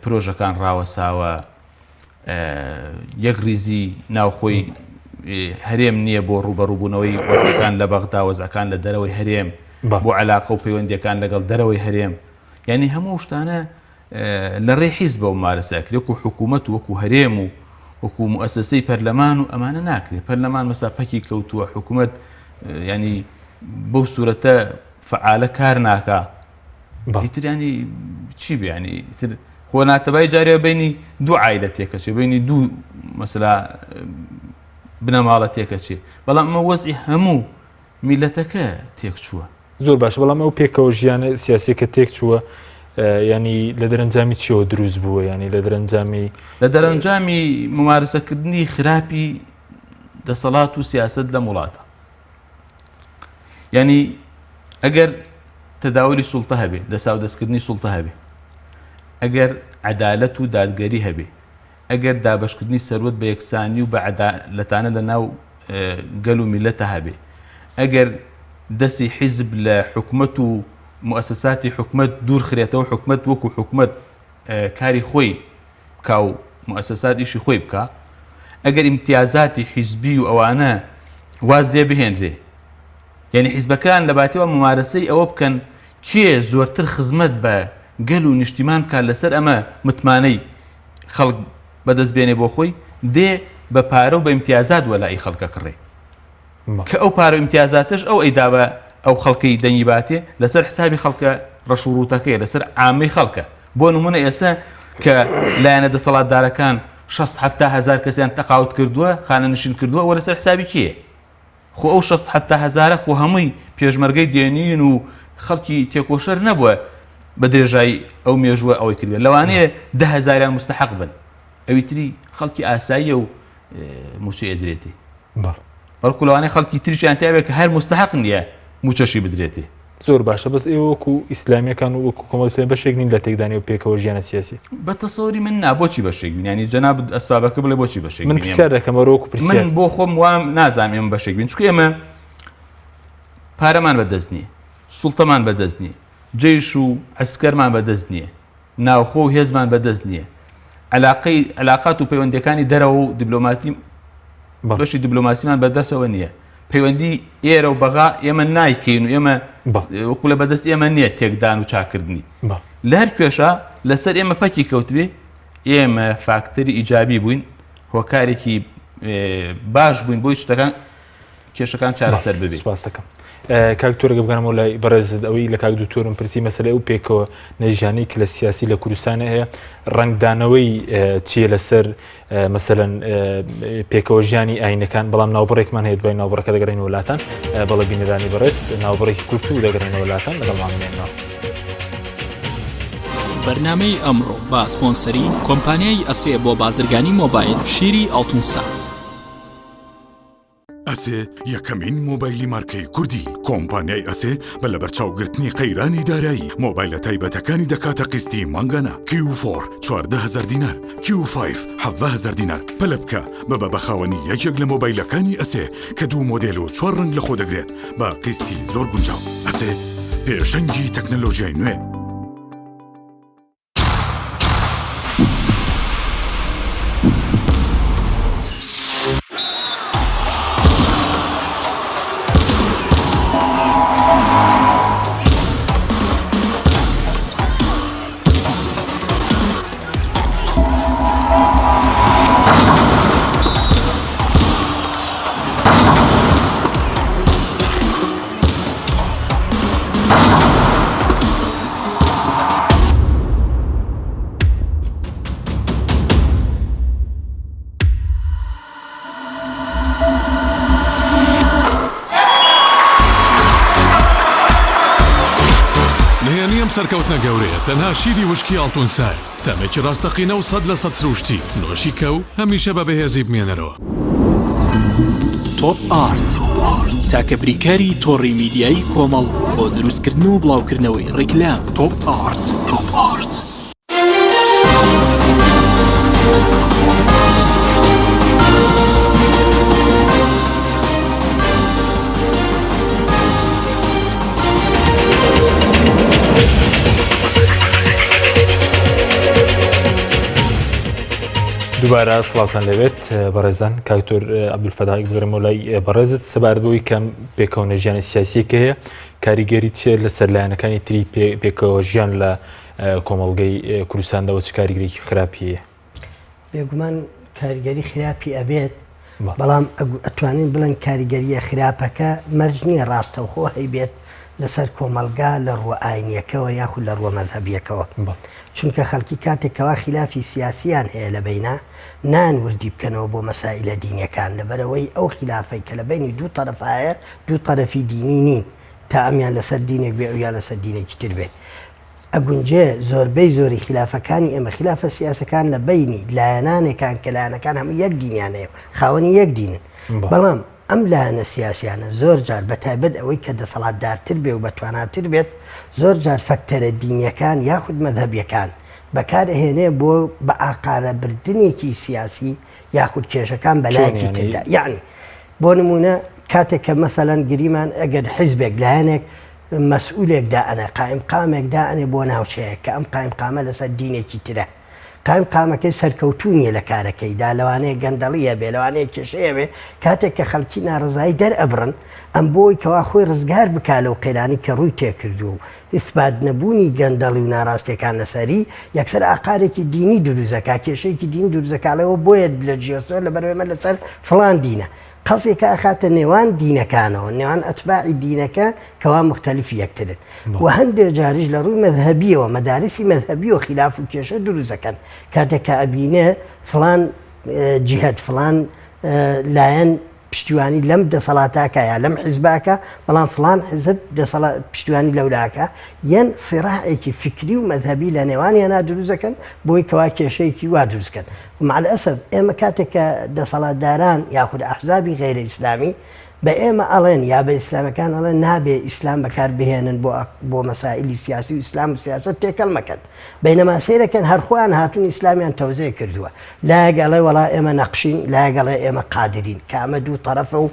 پرۆژەکان ڕاوەساوە یەکڕیزی ناوخۆی هەرێم نییە بۆ ڕووبەڕووبوونەوەی وەزعەکان لە بەغدا وەزعەکان لە دەرەوەی هەرێم بۆ علاقە و پەیوەندیەکان لەگەڵ دەرەوەی هەرێم یعنی هەموو شتانە لە ڕێی حیزبەوە مارەسە ئەکرێ وەکو حکوومەت و وەکو هەرێم و وەکو موئەسەسەی پەرلەمان و ئەمانە ناکرێت پەرلەمان مەسا پەکی کەوتووە حکوومەت ینی بەو سوورەتە فعالە کار ناکا ئیتر ینی چی بیانی ئیتر خۆ ناتەبای جارێ بینی دوو عیلە تێکەچێ بینی دوو مەسلا بنەماڵە تێکەچێ بەڵام ئەمە وەزی هەموو میلەتەکە تێکچووە. زۆر باشە بەڵام ئەو پێکەوە ژیانە سیاسیەکە تێک چووە ینی لە دەرەنجامی چیەوە دروست بووە ینی لە دەرەنجامی لە دەرەنجامی ممارەسەکردنی خراپی دەسەڵات و سیاست لەم وڵاتە ینی ئەگەر تەداولی سوڵتە هەبێ دەسا و دەستکردنی سوڵتە هەبێ ئەگەر عەدالەت و دادگەری هەبێ ئەگەر دابەشکردنی سەروەت بە یەکسانی و بە عەدالەتانە لە ناو گەل و میللەتا هەبێ، ئەگەر دەستی حیزب لە حکومەت و موئەسەساتی حکومەت دوور خرێتەوە، حکومەت وەکو حکومەت کاری خۆی بکا و موئەسەسات ئیشی خۆی بکا، ئەگەر ئیمتیازاتی حیزبی و ئەوانە واز لێ بهێنرێ، یعنی حیزبەکان لە باتیەوە ممارەسەی ئەوە بکەن کێ زۆرتر خزمەت بە گەل و نیشتیمان بکات لەسەر ئەمە متمانەی خەڵک بەدەست بێنێ بۆ خۆی دێ بە پارە و بە ئیمتیازات وەلائی خەڵک ئەکڕێ کە ئەو پارە و ئیمتیازاتەش ئەو ئەیدا بە ئەو خەڵکەی دەنگی باتێ لەسەر حسابی خەڵکە ڕەش و ڕووتەکەیە لەسەر عامەی خەڵکە بۆ نمونە ئێستا کە لایەنە دەسەڵاتدارەکان 6 هزار کەسیان تەقاوت کردووە خانەنشین کردووە وە لەسەر حسابی کێیە خۆ ئەو شەست حەفتا هەزارە خۆ هەمووی پێشمەرگەی دێنین و خەڵکی تێکۆشەر نەبووە بە درێژایی ئەو مێژووە ئەوەی کردوێت لەوانەیە دە هەزاریان مستحق بن ئەوی تری خەڵکی ئاساییە و موچە ئەدرێتێ بەڵکو لەوانەیە خەڵکی تریشیان تیاێ کە هەر مستحق نییە موچەشی بدرێتێ. زۆر باشە بەس ئێوە وەکو ئیسلامیەکان و وەکو کۆمەڵی ئیسلامی بەشێک نین لە تێکدانی و پێکەوە ژیانە سیاسی؟ بە تەسەوری من نا بۆچی بەشێک بین یانی جەنابت ئەسبابەکە بڵێ بۆچی بەشێک من پرسیار دەکەم وەرە وەکو پرسیار من بۆ خۆم وام نازانم ئێمە بەشێک بین چونکە ئێمە پارەمان بەدەست نییە سوڵتەمان بەدەست نییە جەیش و عەسکەرمان بەدەست نییە ناوخۆ و هێزمان بەدەست نییە. عەلاقەی عەلاقات و پەیوەندیەکانی دەرەوە و دیبلۆماتی بەشی دیبلۆماسیمان بەدەستەوە نییە. پەیوەندی ئێرە و بەغا ئێمە نایکەین و ئێمە وەکو لە بەدەست ئێمە نییە تێکدان و چاکردنی. لە هەر کوێشە لەسەر ئێمە پەکی کەوتبێ ئێمە فاکتەری ئیجابی بووین هۆکارێکی باش بووین بۆی شتەکان کێشەکان چارەسەر ببێت. سپاس دەکەم. کاک دکتۆر ئەگەر بگەڕێمەوە لای بەڕێزت ئەوەی لە کاک دکتۆرم پرسی مەسەلەی ئەو پێکەوە نەژیانەی کە لە سیاسی لە کوردستان هەیە ڕەنگدانەوەی چییە لەسەر مەسەلەن پێکەوە ژیانی ئاینەکان بەڵام ناوبڕێکمان هەیە دوای ناوبڕەکە دەگەڕێنەوە وڵاتان بەڵێ بینەرانی بەڕێز ناوبڕێکی کورت و دەگەڕێنەوە وڵاتان لەگەڵمان بمێنەوە. بەرنامەی ئەمڕۆ بە سپۆنسەری کۆمپانیای ئەسێ بۆ بازرگانی مۆبایل شیری ئاڵتونسا. ئەسێ یەکەمین مۆبایلی مارکەی کوردی. کۆمپانیای ئەسێ بە لەبەرچاوگرتنی قەیرانی دارایی، مۆبایلە تایبەتەکانی دەکاتە قیستی مانگانە. کیو فۆر 14 هەزار دینار، کیو فایڤ 17 هەزار دینار. پەلە بکە ببە بە خاوەنی یەکێک لە مۆبایلەکانی ئەسێ کە دوو مۆدێل و چوار ڕەنگ لەخۆ دەگرێت بە قیستی زۆر گونجاو. ئەسێ پێشەنگی تەکنەلۆژیای نوێ. نهێنی ئەم سەرکەوتنە گەورەیە تەنها شیری وشکی ئاڵتونسایە، تامێکی ڕاستەقینە و 100% سروشتی، نۆشی کە و هەمیشە بە بەهێزی بمێنەرەوە. تۆپ ئارت تاکە بریکاری تۆڕی میدیایی کۆمەڵ بۆ دروستکردن و بڵاوکردنەوەی ڕیکلام تۆپ ئارت. تۆپ ئارت. دووبارە سڵاوتان لەوێت بەڕێزان کاکتۆر عبدولفەدایک بگەڕێمەوە لای بەڕێزت سەبارەت بەوەی کەم پێکەوە نەژیانی سیاسیەکە هەیە کاریگەری چیە لەسەر لایەنەکانی تری پێکەوە ژیان لە کۆمەڵگەی کوردستانداوە چ کاریگەرێکی خراپی هەیە؟ بێگومان. کاریگەری خراپی ئەبێت، بەڵام ئەتوانین بڵێن کاریگەرییە خراپەکە مەرج نییە ڕاستەوخۆ هەیبێت لەسەر کۆمەڵگا لە ڕووە ئاینییەکەوە یاخود لە ڕووە مەزهەبییەکەوە. چونکە خەڵکی کاتێک کەوا خیلافی سیاسییان هەیە لە بەینا نایەن وردی بکەنەوە بۆ مەسائیلە دینییەکان لەبەرئەوەی ئەو خیلافەی کە لە بەینی دوو تەرەفایە دوو تەرەفی دینی نین تا ئەمیان لەسەر دینێک بێ ئەویان لەسەر دینێکی تر بێت. ئەگونجێ زۆربەی زۆری خیلافەکانی ئێمە خیلافە سیاسەکان لە بەینی لایەنانێکان کە لایەنەکان هەموو یەک دینیان هەیە و خاوەنی یەک دینن بەڵام ئەم لایەنە سیاسیانە زۆر جار بە تایبەت ئەوەی کە دەسەڵاتدارتر بێ و بەتواناتر بێت زۆر جار فەکتەرە دینیەکان یاخود مەذهەبیەکان بەکار ئەهێنێ بۆ بە ئاقارە بردنێکی سیاسی یاخود کێشەکان بەلایەکی تردا یعنی بۆ نمونە کاتێک کە مەسەلەن گریمان ئەگەر حیزبێک لایەنێک مەسئولێک دائەنێ، قائیمقامێک دائەنێ بۆ ناوچەیەک کە ئەم قائیمقامە لەسەر دینێکی ترە. قائیمقامەکەی سەرکەوتوو نییە لە کارەکەیدا، لەوانەیە گەندەڵی هەبێ، لەوانەیە کێشەی هەبێ، کاتێک کە خەڵکی ناڕەزایی دەرئەبڕن، ئەم بۆی کەوا خۆی ڕزگار بکا لەو قەیرانەی کە ڕووی تێکردووە و ئیسبات نەبوونی گەندەڵی و ناڕاستیەکان لەسەری، یەکسەر ئاقارێکی دینی دروست ئەکا، کێشەیەکی دینی دروست ئەکا، ئەڵێ ئەوە بۆیە لە جیۆسۆ لەبەرئەوەی ئێمە لەسەر فڵان دینە. قەزێکە ئەخاتە نێوان دینەکانەوە، نێوان ئەتباعی دینەکە کەوا موختەلیفی یەکترن و هەندێ جاریش لە ڕووی مەزهەبیەوە مەدارسی مەزهەبیەوە خیلاف و کێشە دروست ئەکەن کاتێک کە ئەبینێ فڵان جیهەت فڵان لایەن پشتیوانی لەم دەسەڵاتاکە یا لەم حیزباکە بەڵام فڵان حیزب دەسەڵات پشتیوانی لەولاکە یەن سیڕاعێکی فیکری و مەزهەبی لە نێوانیانا دروست ئەکەن بۆی کەوا کێشەیەکی وا دروست کەن. مع الاسف ئێمە کاتێک کە دەسەڵاتداران یاخود ئەحزابی غەیرە ئیسلامی بە ئێمە ئەڵێن یا بە ئیسلامەکان ئەڵێن نابێ ئیسلام بەکار بهێنن بۆ بۆ مەسائلی سیاسی و ئیسلام و سیاسەت تێکەڵ مەکەن بەینەما سەیرەکەن هەر خۆیان هاتوون ئیسلامیان تەوزێ کردووە لایەک ئەڵێ وەڵا ئێمە نەقشین لایەک ئەڵێ ئێمە قادرین کە ئەمە دوو تەرەفە و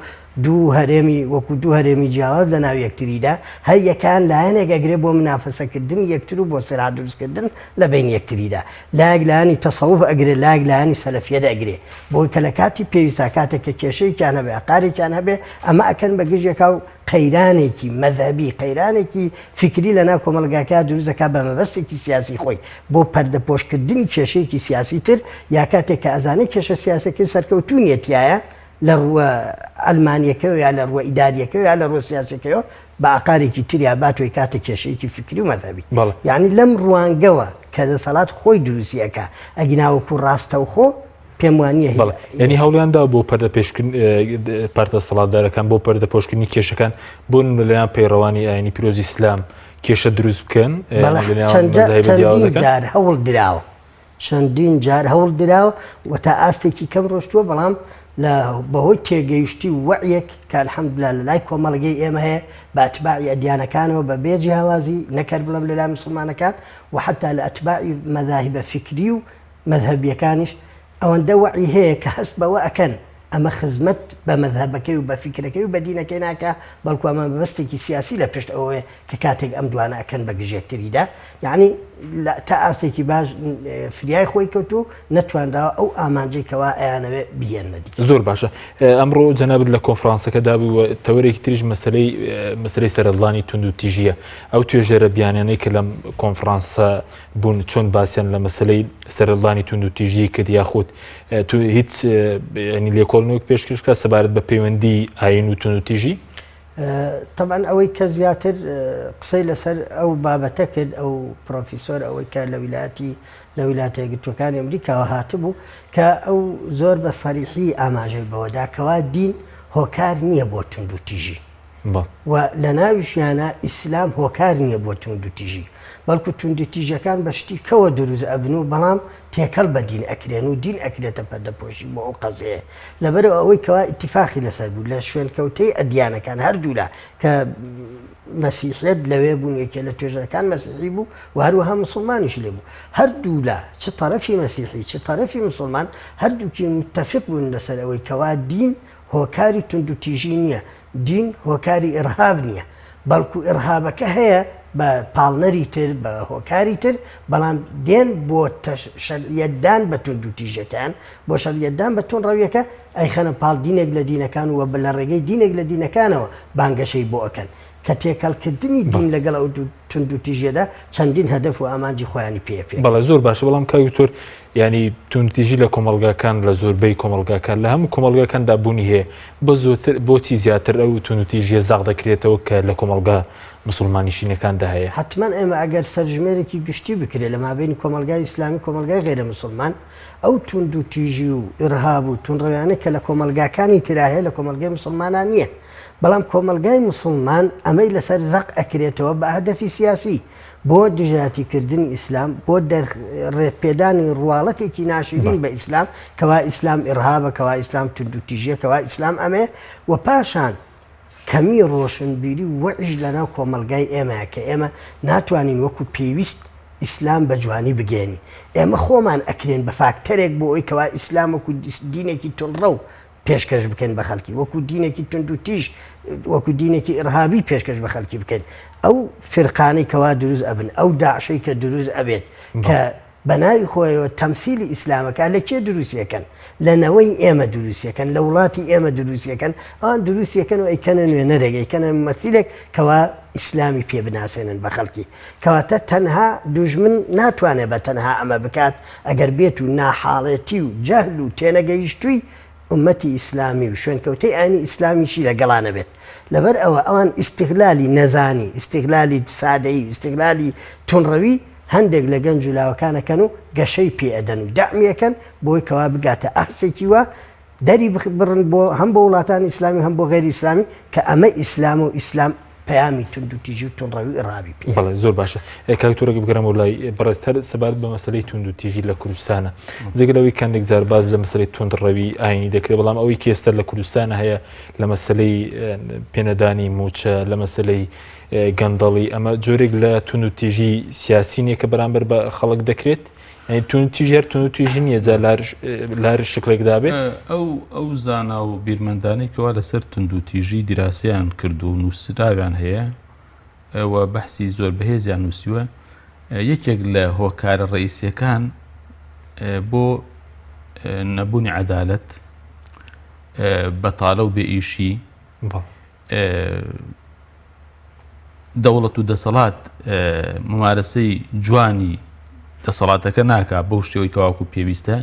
دوو هەرێمی وەکو دوو هەرێمی جیاواز لە ناو یەکتریدا، هەر یەکەیان لایەنێک ئەگرێ بۆ منافەسەکردنی یەکتر و بۆ سیراع دروستکردن لە بەینی یەکتریدا. لایەک لایەنی تەسەوف ئەگرێ، لایەک لایەنی سەلەفیەت ئەگرێ. بۆی کە لە کاتی پێویستا کاتێک کە کێشەیەکیان هەبێ، ئەقارێکیان هەبێ، ئەمە ئەکەن بە گژ یەکا و قەیرانێکی مەزهەبی، قەیرانێکی فیکری لە ناو کۆمەڵگاکەیا دروست دەکا بە مەبەستێکی سیاسی خۆی بۆ پەردەپۆشکردنی کێشەیەکی سیاسی تر یا کاتێک کە ئەزانێ کێشە سیاسیەکەی سەرکەوتوو نیە تیایا لە ڕووە عەلمانیەکەوە یا لە ڕووە ئیداریەکەوە یا لە ڕووە سیاسیەکەوە بە ئاقارێکی تریا باتۆی کاتە کێشەیەکی فکری و مەزهەبی یعنی لەم ڕوانگەوە کە دەسەڵات خۆی دروستی ئەکا ئەگینا وەکو ڕاستەوخۆ پێم وانییە هیچ یعنی هەوڵیان دا بۆ پەردە پێشکردن پارتە دەسەڵاتدارەکان بۆ پەردە پۆشکردنی کێشەکان بۆ لەلایەن پەیڕەوانی ئاینی پیرۆزی ئیسلام کێشە دروست بکەن چەندین جار هەوڵ دراوە چەندین جار هەوڵ دراوە و تا ئاستێکی کەم ڕۆشتووە، بەڵام لە بەهۆی تێگەیشتی و وەعیەک کە الحمدللە لە لای کۆمەڵگەی ئێمە هەیە بە ئەتباعی ئەدیانەکانەوە بە بێ جیاوازی نەک هەر بڵێم لە لای موسڵمانەکان و حەتا لە ئەتباعی مەزاهیبە فیکری و مەزهەبیەکانیش ئەوەندە وەعی هەیە کە هەست بەوە ئەکەن ئەمە خزمەت بە مەزهەبەکەی و بە فیکرەکەی و بە دینەکەی ناکا، بەڵکو ئەمە مەبەستێکی سیاسی لە پشت ئەوەیە کە کاتێک ئەم دوانە ئەکەن بە گژ یەکتریدا، یەعنی تا ئاستێکی باش فریای خۆی کەوتووە و نەتوانراوە ئەو ئامانجەی کەوا ئەیانەوێ بیهێننە دی. زۆر باشە. ئەمڕۆ جەنابت لە کۆنفرانسەکەدا بووی و تەوەرێکی تریش مەسەلەی مەسەلەی سەرهەڵدانی توندوتیژییە. ئەو توێژەرە بیانیانەی کە لەم کۆنفرانسە بوون چۆن باسیان لە مەسەلەی سەرهەڵدانی توندوتیژی کرد یاخود هیچ لێکۆڵنەوەک پێشکەش کرا سەبارەت بە پەیوەندی ئاین و توندوتیژی؟ تەبعەن ئەوەی کە زیاتر قسەی لەسەر ئەو بابەتە کرد ئەو پرۆفیسۆر ئەوەی کە لە ویلایەتی لە ویلایەتە یەکگرتووەکانی ئەمریکاوە هاتبوو کە ئەو زۆر بە سەریحی ئاماژەی بەوەدا کەوا دین هۆکار نییە بۆ توندوتیژی. و لە ناویشیانا ئیسلام هۆکار نییە بۆ توندوتیژی، بەڵکو توندوتیژەکان بە شتی کەوە دروست ئەبن و بەڵام تێکەڵ بە دین ئەکرێن و دین ئەکرێتە پەردەپۆشی بۆ ئەو قەزیەیە. لەبەرئەوە ئەوەی کەوا ئیتیفاقی لەسەر بوو لە شوێنکەوتەی ئەدیانەکان هەردوولا کە مەسیحیەت لەوێ بوون یەکێ لە توێژەرەکان مەسیحی بوو و هەروەها مسوڵمانیش لێ بوو هەردوولا چ تەرەفی مەسیحی چ تەرەفی مسوڵمان هەردووکی متەفق بوون لەسەر ئەوەی کەوا دین هۆکاری توندوتیژی نییە، دین هۆکاری ئیڕهاب نییە، بەڵکو ئیڕهابەکە هەیە بە پاڵنەری تر، بە هۆکاری تر، بەڵام دێن بۆ شەرعیەتدان بە توندوتیژیەکەیان، بۆ شەرعیەتدان بە توندڕەویەکە، ئەیخەنە پاڵ دینێک لە دینەکان و لە ڕێگەی دینێک لە دینەکانەوە بانگەشەی بۆ ئەکەن، کە تێکەڵکردنی دین لەگەڵ ئەو توندوتیژیەدا چەندین هەدەف و ئامانجی خۆیانی پێ پێ. بەڵێ زۆر باشە، بەڵام کاک دکتۆر. یانی توندوتیژی لە کۆمەڵگاکان لە زۆربەی کۆمەڵگاکان لە هەموو کۆمەڵگاکاندا بوونی هەیە بە زۆرتر بۆچی زیاتر ئەو توندوتیژیە زاق دەکرێتەوە کە لە کۆمەڵگا مسوڵماننشینەکاندا هەیە؟ حەتمەن ئێمە ئەگەر سەرژمێرێکی گشتی بکرێت لە مابەینی کۆمەڵگای ئیسلامی و کۆمەڵگای غەیرە مسوڵمان ئەو توندوتیژی و ئیرهاب و توندڕەویانەی کە لە کۆمەڵگاکانی ترا هەیە لە کۆمەڵگای مسوڵمانا نییە بەڵام کۆمەڵگای مسوڵمان ئەمەی لەسەر زەق ئەکرێتەوە بە هەدەفی سیاسی بۆ دژایەتی کردنی ئیسلام، بۆ ڕێپێدانی ڕواڵەتێکی ناشرین بە ئیسلام، کەوا ئیسلام ئیڕهابە، کەوا ئیسلام توندوتیژیە، کەوا ئیسلام ئەمەیە و پاشان کەمی ڕۆشنبیری و وەعیش لەناو کۆمەڵگای ئێمەیە کە ئێمە ناتوانین وەکو پێویست ئیسلام بە جوانی بگەیەنین. ئێمە خۆمان ئەکرێن بە فاکتەرێک بۆ ئەوەی کەوا ئیسلام وەکو دینێکی توندڕەو پێشکەش بکەین بە خەلکی وەکو دینێکی توندوتیژ وەکو دینێکی ئیرهابی پێشکەش بە خەلکی بکەین ئەو فرقانەی کەوا دروست ئەبن ئەو داعشەی کە دروست ئەبێت کە بە ناوی خۆیەوە تەمسیلی ئیسلامەکە لە کێ دروستیەکەن لە نەوەی ئێمە دروستیەکەن لە وڵاتی ئێمە دروستیەکەن ئەوان دروستیەکەن و ئەیکەنە نوێنەرێک ئەیکەنە ممەسیلێک کەوا ئیسلامی پێ بناسێنن بە خەڵکی کەواتە تەنها دوژمن ناتوانێت بە تەنها ئەمە بکات ئەگەر بێت و ناحاڵێتی و جەهل و تێنەگەیشتووی ئوممەتی ئیسلامی و شوێنکەوتەی ئاینی ئیسلامیشی لەگەڵا نەبێت. لەبەر ئەوە ئەوان ئیستیغلالی نەزانی، ئیستیغلالی سادەیی، ئیستیغلالی توندڕەوی هەندێک لە گەنج و لاوەکان ئەکەن و گەشەی پێ ئەدەن و دەعمی ئەکەن بۆی کەوا بگاتە ئاستێکی وا دەری بڕن بۆ هەم بۆ وڵاتانی ئیسلامی و هەم بۆ غەیری ئیسلامی کە ئەمە ئیسلامە و ئیسلام پەیامی توندوتیژی و توندڕەوی و ئیڕهابی پێیە. بەڵێ زۆر باشە کاک تورک بگەرمەوە لای بەڕێزت هەر سەبارەت بە مەسەلەی توندوتیژی لە کوردستانە جگە لەوەی کەندێک جار باس لە مەسەلەی توندڕەوی ئاینی دەکرێت بەڵام ئەوەی کە ئێستا لە کوردستانە هەیە لە مەسەلەی پێنەدانی موچە لە مەسەلەی گەندەڵی ئەمە جۆرێک لە توندوتیژی سیاسی نییە کە بەرامبەر بە خەڵک دەکرێت یعنی توندوتیژی هەر توندوتیژی نییە جا لار شکلێکدا بێت ئەو ئەو زانا و بیرمەندانەی کەوا لەسەر توندوتیژی دیراسەیان کرد و نووسراویان هەیە و بەحسی زۆر بەهێزیان نووسیوە یەکێک لە هۆکارە ڕئیسیەکان بۆ نەبوونی عەدالەت بەتاڵە و بێئیشی دەوڵەت و دەسەڵات ممارەسەی جوانی دەسەڵاتەکە ناکا بەو شێوەی کەواکو پێویستە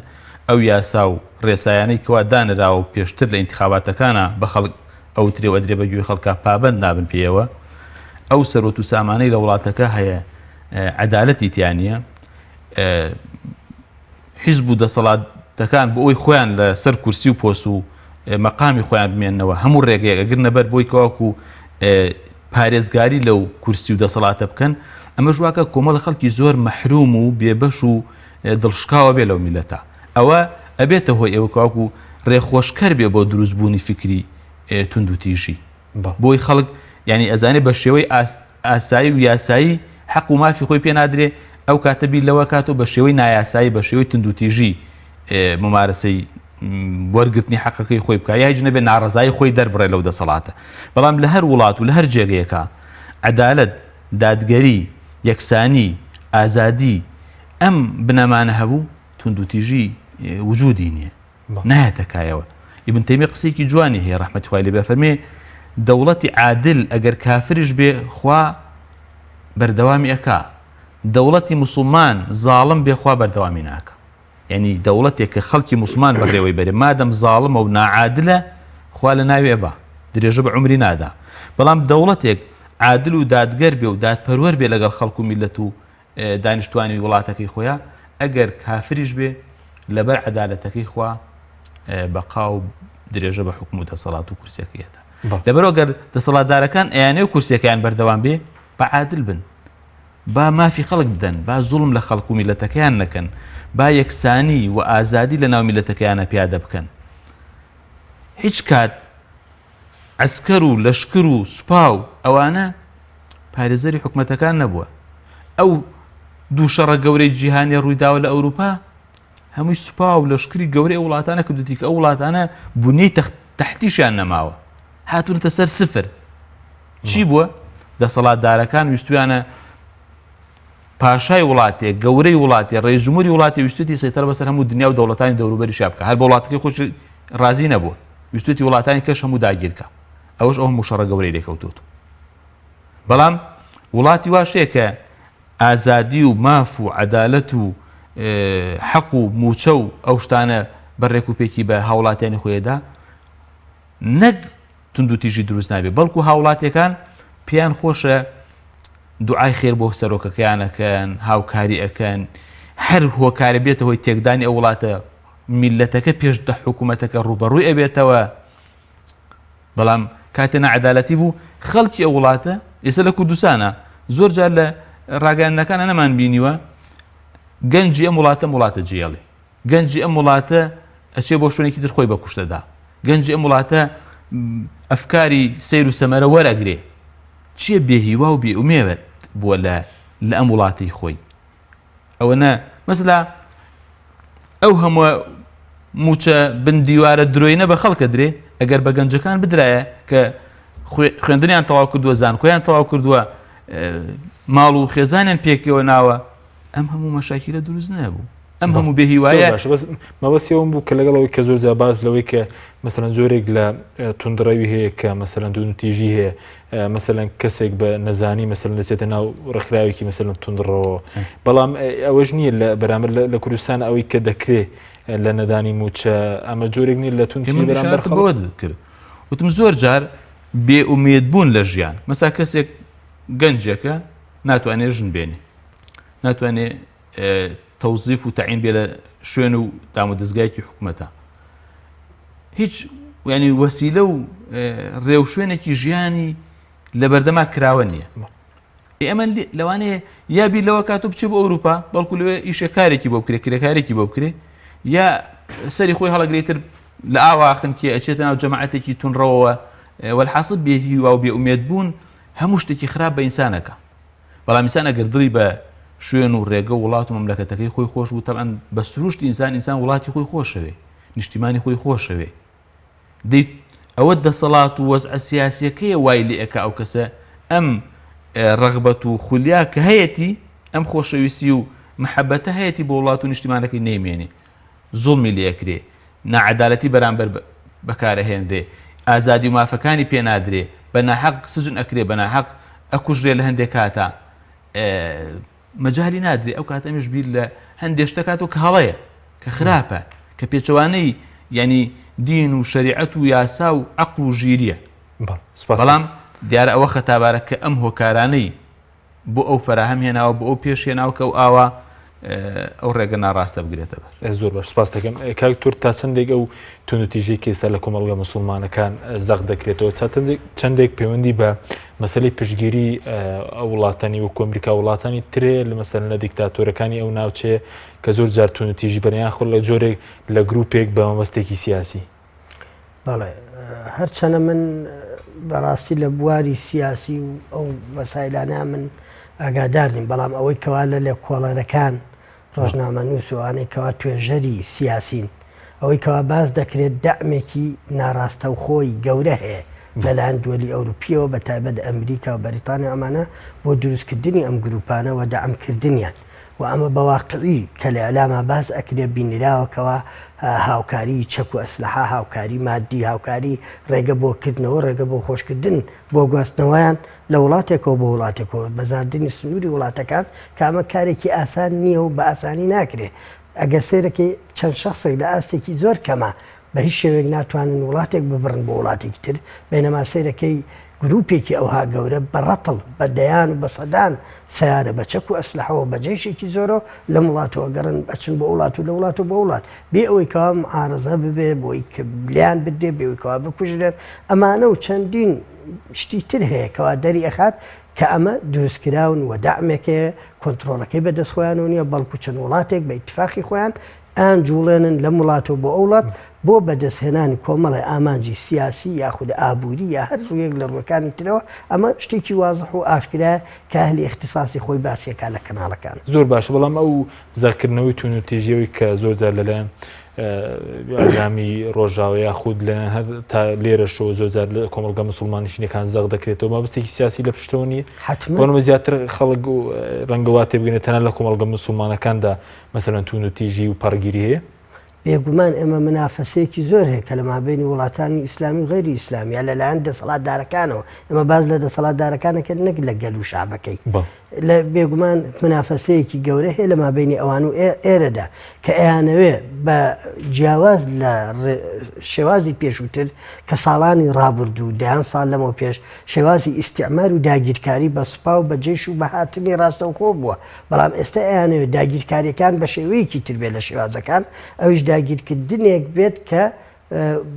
ئەو یاسا و ڕێسایانەی کەوا دانراوە و پێشتر لە ئینتخاباتەکانە بە خەڵک ئەوترێ و ئەدرێ بە گوێی خەڵکا پابەند نابن پێیەوە ئەو سەرۆت و سامانەی لە وڵاتەکە هەیە عەدالەتی تیا نییە حیزب و دەسەڵاتەکان بۆ ئەوی خۆیان لە سەر کورسی و پۆست و مەقامی خۆیان بمێنەوە هەموو ڕێگەیەک ئەگرنە بەر بۆی کەواکو پارێزگاری لەو کورسی و دەسەڵاتە بکەن ئەمەش واکە کۆمەڵە خەڵکی زۆر مەحروم و بێبەش و دڵشکاوە بێ لەو میلەتە ئەوە ئەبێتە هۆی ئەوە کەواکو ڕێخۆشکەر بێ بۆ دروستبوونی فکری توندوتیژی بۆی خەڵک یعنی ئەزانێ بە شێوەی ئاسایی و یاسایی حەق و مافی خۆی پێ نادرێ ئەو کاتە بیر لەوە کاتەوە بە شێوەی نایاسایی بە شێوەی توندوتیژی ممارەسەی وەرگرتنی حەقەکەی خۆی بکە یا هیچ نەبێ ناڕەزایی خۆی دەربڕێ لەو دەسەڵاتە بەڵام لە هەر وڵات و لە هەر جێگەیەکە عەدالەت دادگەری یەکسانی ئازادی ئەم بنەمانە هەبوو توندوتیژی وجودی نییە نایەتە کایەوە. ئیبن تەیمیە قسەیەکی جوانی هەیە ڕەحمەتی خوای لێ بێ فەرمێ دەوڵەتی عادل ئەگەر کافریش بێ خوا بەردەوامی ئەکا دەوڵەتی مسلمان زاڵم بێ خوا بەردەوامی ناکە یعنی دەوڵەتێک کە خەڵکی مسلمان بەڕێوەی بەرێ مادەم زاڵمە و ناعادلە خوا لە ناوێ با درێژە بە عمری نادا بەڵام دەوڵەتێک عادل و دادگەر بێ و دادپەروەر بێ لەگەڵ خەڵک و میلەت و دانیشتوانی وڵاتەکەی خۆیا ئەگەر کافریش بێ لەبەر عەدالەتەکەی خوا بەقا و درێژە بە حکوم و دەسەڵات و کورسیەکەی ئەدا لەبەرەوە گەر دەسەڵاتدارەکان ئەیانێ و کورسیەکەیان بەردەوام بێ بە عادل بن با مافی خەڵک بدەن با زوڵم لە خەڵک و میلەتەکەیان نەکەن با یەکسانی و ئازادی لە ناو میلەتەکەیانە پیادە بکەن هیچ کات عەسکەر و لەشکر و سوپا و ئەوانە پارێزەری حکومەتەکان نەبووە. ئەو دوو شەڕە گەورەی جیهانیە ڕوویداوە لە ئەوروپا هەمووی سوپا و لەشکری گەورەی ئەو وڵاتانە کردوتی کە ئەو وڵاتانە بنیەی تەحتیشیان نەماوە هاتوونەتە سەر سفر چی بووە دەسەڵاتدارەکان ویستویانە پاشای وڵاتێک گەورەی وڵاتێ ڕێزموری وڵاتی ویستوتی سەیتەر بەسەر هەموو دنیا و دەوڵەتانی دەوروبەریشا بکە هەر بە وڵاتەکەی خۆش ڕازی نەبووە ویستوتی وڵاتانی کەش هەموو داگیرکە ئەوەش ئەو هەموو شەڕە گەورەی لێکەوتووە. بەڵام وڵاتی واش هەیە کە ئازادی و ماف و عەدالەت و حەق و موچە و ئەو شتانە بە ڕێک و پێکی بە هاوڵاتیانی خۆیدا نەک توندوتیژی دروست نابێ بەڵکو هاوڵاتیەکان پێیان خۆشە دوعای خێر بۆ سەرۆکەکەیان ئەکەن هاوکاری ئەکەن هەر هۆکارە بێتە هۆی تێکدانی ئەو وڵاتە میلەتەکە پێش دە حکوومەتەکە ڕوبەڕووی ئەبێتەوە بەڵام کاتێ نەعەدالەتی بوو خەڵکی ئەو وڵاتە ئێستا لە کوردستانە زۆر جار لە ڕاگەیاندنەکانە نەمان بینیوە گەنجی ئەم وڵاتە وڵاتە جێڵێ گەنجی ئەم وڵاتە ئەچێ بۆ شوێنێکی تر خۆی بە کوشتەدا گەنجی ئەم وڵاتە ئەفکاری سەیر و سەمەرە وەرەگرێ چییە بێهیوا و بێئومێوێت بووە لە لە ئەم وڵاتی خۆی ئەوە نە مەسلا ئەو هەموو موچە بن دیوارە درۆینە بە خەڵکە درێ ئەگەر بە گەنجەکان بدرایە کە خوێندنیان تەواو کردووە زانکۆیان تەواو کردووە ماڵ و خێزانیان پێکەوە ناوە ئەم هەموو مەشاکیلە دروست نەبوو ئەم هەموو بێ هیوایە باشە بەس مەبەستی ئەوم بوو کە لەگەڵ ئەوەی کە زۆر جا باس لەوەی کە مەسەلەن جۆرێک لە توندڕەوی هەیە کە مەسەلەن توندوتیژی هەیە مەسەلەن کەسێک بە نەزانی مەسەلەن دەچێتە ناو ڕێکخراوێکی مەسەلەن توندڕەوە بەڵام ئەوەش نییە لە بەرامبەر لە کوردستان ئەوەی کە دەکرێ لە نەدانی موچە ئەمە جۆرێک نییە لە توندتیژی بەرامبەر خەڵک کرد وتم زۆر جار بێ ئومێد بوون لە ژیان مەسا کەسێک گەنجێکە ناتوانێت ژن بێنێ ناتوانێ تەوزیف و تەعین بێ لە شوێن و دامودەزگایەکی حکومەتە هیچ ینی وەسیلە و ڕێوشوێنێکی ژیانی لە بەردەما کراوە نییە ئێمە لەوانەیە یا بیر لەوە کات و بچێ بۆ ئەوروپا بەڵکو لەوێ ئیشە کارێکی بۆ بکرێ کرێکارێکی بۆ بکرێ یا سەری خۆی هەڵەگرێتر لە ئاواخن کێ ئەچێتە ناو جەماعەتێکی تونڕەوە وەلحاصل بێ هیوا و بێ ئومێد بوون هەموو شتێکی خراپ بە ئینسانەکە بەڵام ئینسان ئەگەر دڵی بە شوێن و ڕێگە و وڵات و مەملەکەتەکەی خۆی خۆش بوو تەبعەن بە سروشتی ئینسان ئینسان وڵاتی خۆی خۆشەوێ نیشتیمانی خۆی خۆشەوێ دەی ئەوە دەسەڵات و وەزعە سیاسیەکەیە وای لێ ئەکا ئەو کەسە ئەم ڕەغبەت و خولیا کە هەیەتی ئەم خۆشەویستی و محەبەتە هەیەتی بۆ وڵات و نیشتیمانەکەی نەیمێنێ زوڵمی لێ ئەکرێ ناعەدالەتی بەرامبەر بەکارئەهێنرێ، ئازادی و مافەکانی پێ نادرێ، بە ناحەق سجن ئەکرێ، بە ناحەق ئەکوژرێ لە هەندێ کاتا مەجالی نادرێ، ئەو کاتە ئەمیش بیر لە هەندێ شت دەکاتەوە کە هەڵەیە، کە خراپە، کە پێچەوانەی یعنی دین و شەریعەت و یاسا و عەقڵ و ژیریە. بەڵام دیارە ئەوە خەتابارە کە ئەم هۆکارانەی بۆ ئەو فەراهەم هێناوە بۆ ئەو پێش هێناوە کە ئەو ئاوا ئەو ڕێگە ناڕاستە بگرێتە بەر. زۆر باش سپاس دەکەم کاک تورک تا چەندێک ئەو توندوتیژی کە ئێستا لە کۆمەڵگە مسوڵمانەکان زەق دەکرێتەوە تا چەندێک پەیوەندی بە مەسەلەی پشتگیری ئەو وڵاتانی وەکو ئەمریکا وڵاتانی ترێ لە مەسەلەن لە دیکتاتۆرەکانی ئەو ناوچەیە کە زۆر جار توندوتیژی بەنیان خۆ لە جۆرێک لە گروپێک بە مەبەستێکی سیاسی. بەڵێ هەرچەنە من بەڕاستی لە بواری سیاسی و ئەو مەسایلانە من ئاگادار نیم بەڵام ئەوەی کەوا لە لێکۆڵەرەکان ڕۆژنامەنووس و ئەوانەی کەوا توێژەری سیاسین ئەوەی کەوا باس دەکرێت دەعمێکی ناڕاستەوخۆی گەورە هەیە لەلایەن دووەلی ئەوروپیەوە بە تایبەت ئەمریکا و بەریتانیا ئەمانە بۆ دروستکردنی ئەم گروپانە و دەعمکردنیان و ئەمە بە واقعی کە لە ئیعلاما باس ئەکرێ بینراوە کەوا هاوکاری چەک و ئەسلەحە، هاوکاری مادی، هاوکاری ڕێگە بۆ کردنەوە، ڕێگە بۆ خۆشکردن بۆ گواستنەوەیان لە وڵاتێکەوە بۆ وڵاتێکەوە، بەزاندنی سنووری وڵاتەکان کە ئەمە کارێکی ئاسان نییە و بە ئاسانی ناکرێ. ئەگەر سەیرەکەی چەند شەخسێک لە ئاستێکی زۆر کەما بە هیچ شێوەیەک ناتوانن وڵاتێک ببڕن بۆ وڵاتێکی تر، بەینەما سەیرەکەی گروپێکی ئەوها گەورە بە ڕەتڵ، بە دەیان و بە سەدان سەیارە، بە چەک و ئەسلەحەوە، بە جەیشێکی زۆرەوە لەم وڵاتەوە گەڕن ئەچن بۆ وڵات و لە وڵاتەوە بۆ وڵات، بێ ئەوەی کەوا معارەزە ببێ، بۆی کە لێیان بدرێ، بێ ئەوەی کەوا بکوژرێن، ئەمانە و چەندین شتی تر هەیە کەوا دەری ئەخات کە ئەمە دروستکراون و دەعمێک هەیە کۆنترۆڵەکەی بە دەست خۆیانەوە نییە، بەڵکو چەند وڵاتێک بە ئیتفاقی خۆیان ئەیانجوڵێنن لەم وڵاتەوە بۆ ئەو وڵات بۆ بەدەستهێنانی کۆمەڵێ ئامانجی سیاسی یاخود ئابووری یا هەر ڕوویەک لە ڕووەکانی ترەوە، ئەمە شتێکی وازح و ئاشکرایە کە ئەهلی ئیختیساسی خۆی باسی ئەکا لە کەناڵەکان. زۆر باشە بەڵام ئەو زەقکردنەوەی توندوتیژیەوەی کە زۆر جار لەلایەن ئیعلامی ڕۆژاوا یاخود لەلایەن هەر تا لێرەشەوە زۆر جار لە کۆمەڵگە مسوڵماننشینەکان زەق دەکرێتەوە مەبەستێکی سیاسی لە پشتەوە نییە؟ حەتمەن. بۆ نموونە زیاتر خەڵک ڕەنگە وا تێبگەنێت تەنها لە کۆمەڵگە مسوڵمانەکاندا مەسەلەن توندوتیژی و پەڕگیری هەیە؟ بێگومان ئێمە منافەسەیەکی زۆر هەیە کە لە مابەینی وڵاتانی ئیسلامی و غەیری ئیسلامی یا لەلایەن دەسەڵاتدارەکانەوە، ئێمە باس لە دەسەڵاتدارەکان ئەکەین نەک لە گەل و شەعبەکەی. لە بێگومان منافەسەیەکی گەورە هەیە لە مابینی ئەوان و ئێرەدا کە ئەیانەوێ بە جیاواز لە شێوازی پێشووتر کە ساڵانی ڕابردوو دەیان ساڵ لەمەو پێش شێوازی ئیستعمار و داگیرکاری بە سوپا و بە جەیش و بە هاتنی ڕاستەوخۆ بووە بەڵام ئێستا ئەیانەوێت داگیرکاریەکان بە شێوەیەکی تر بێت لە شێوازەکان ئەویش داگیرکردنێک بێت کە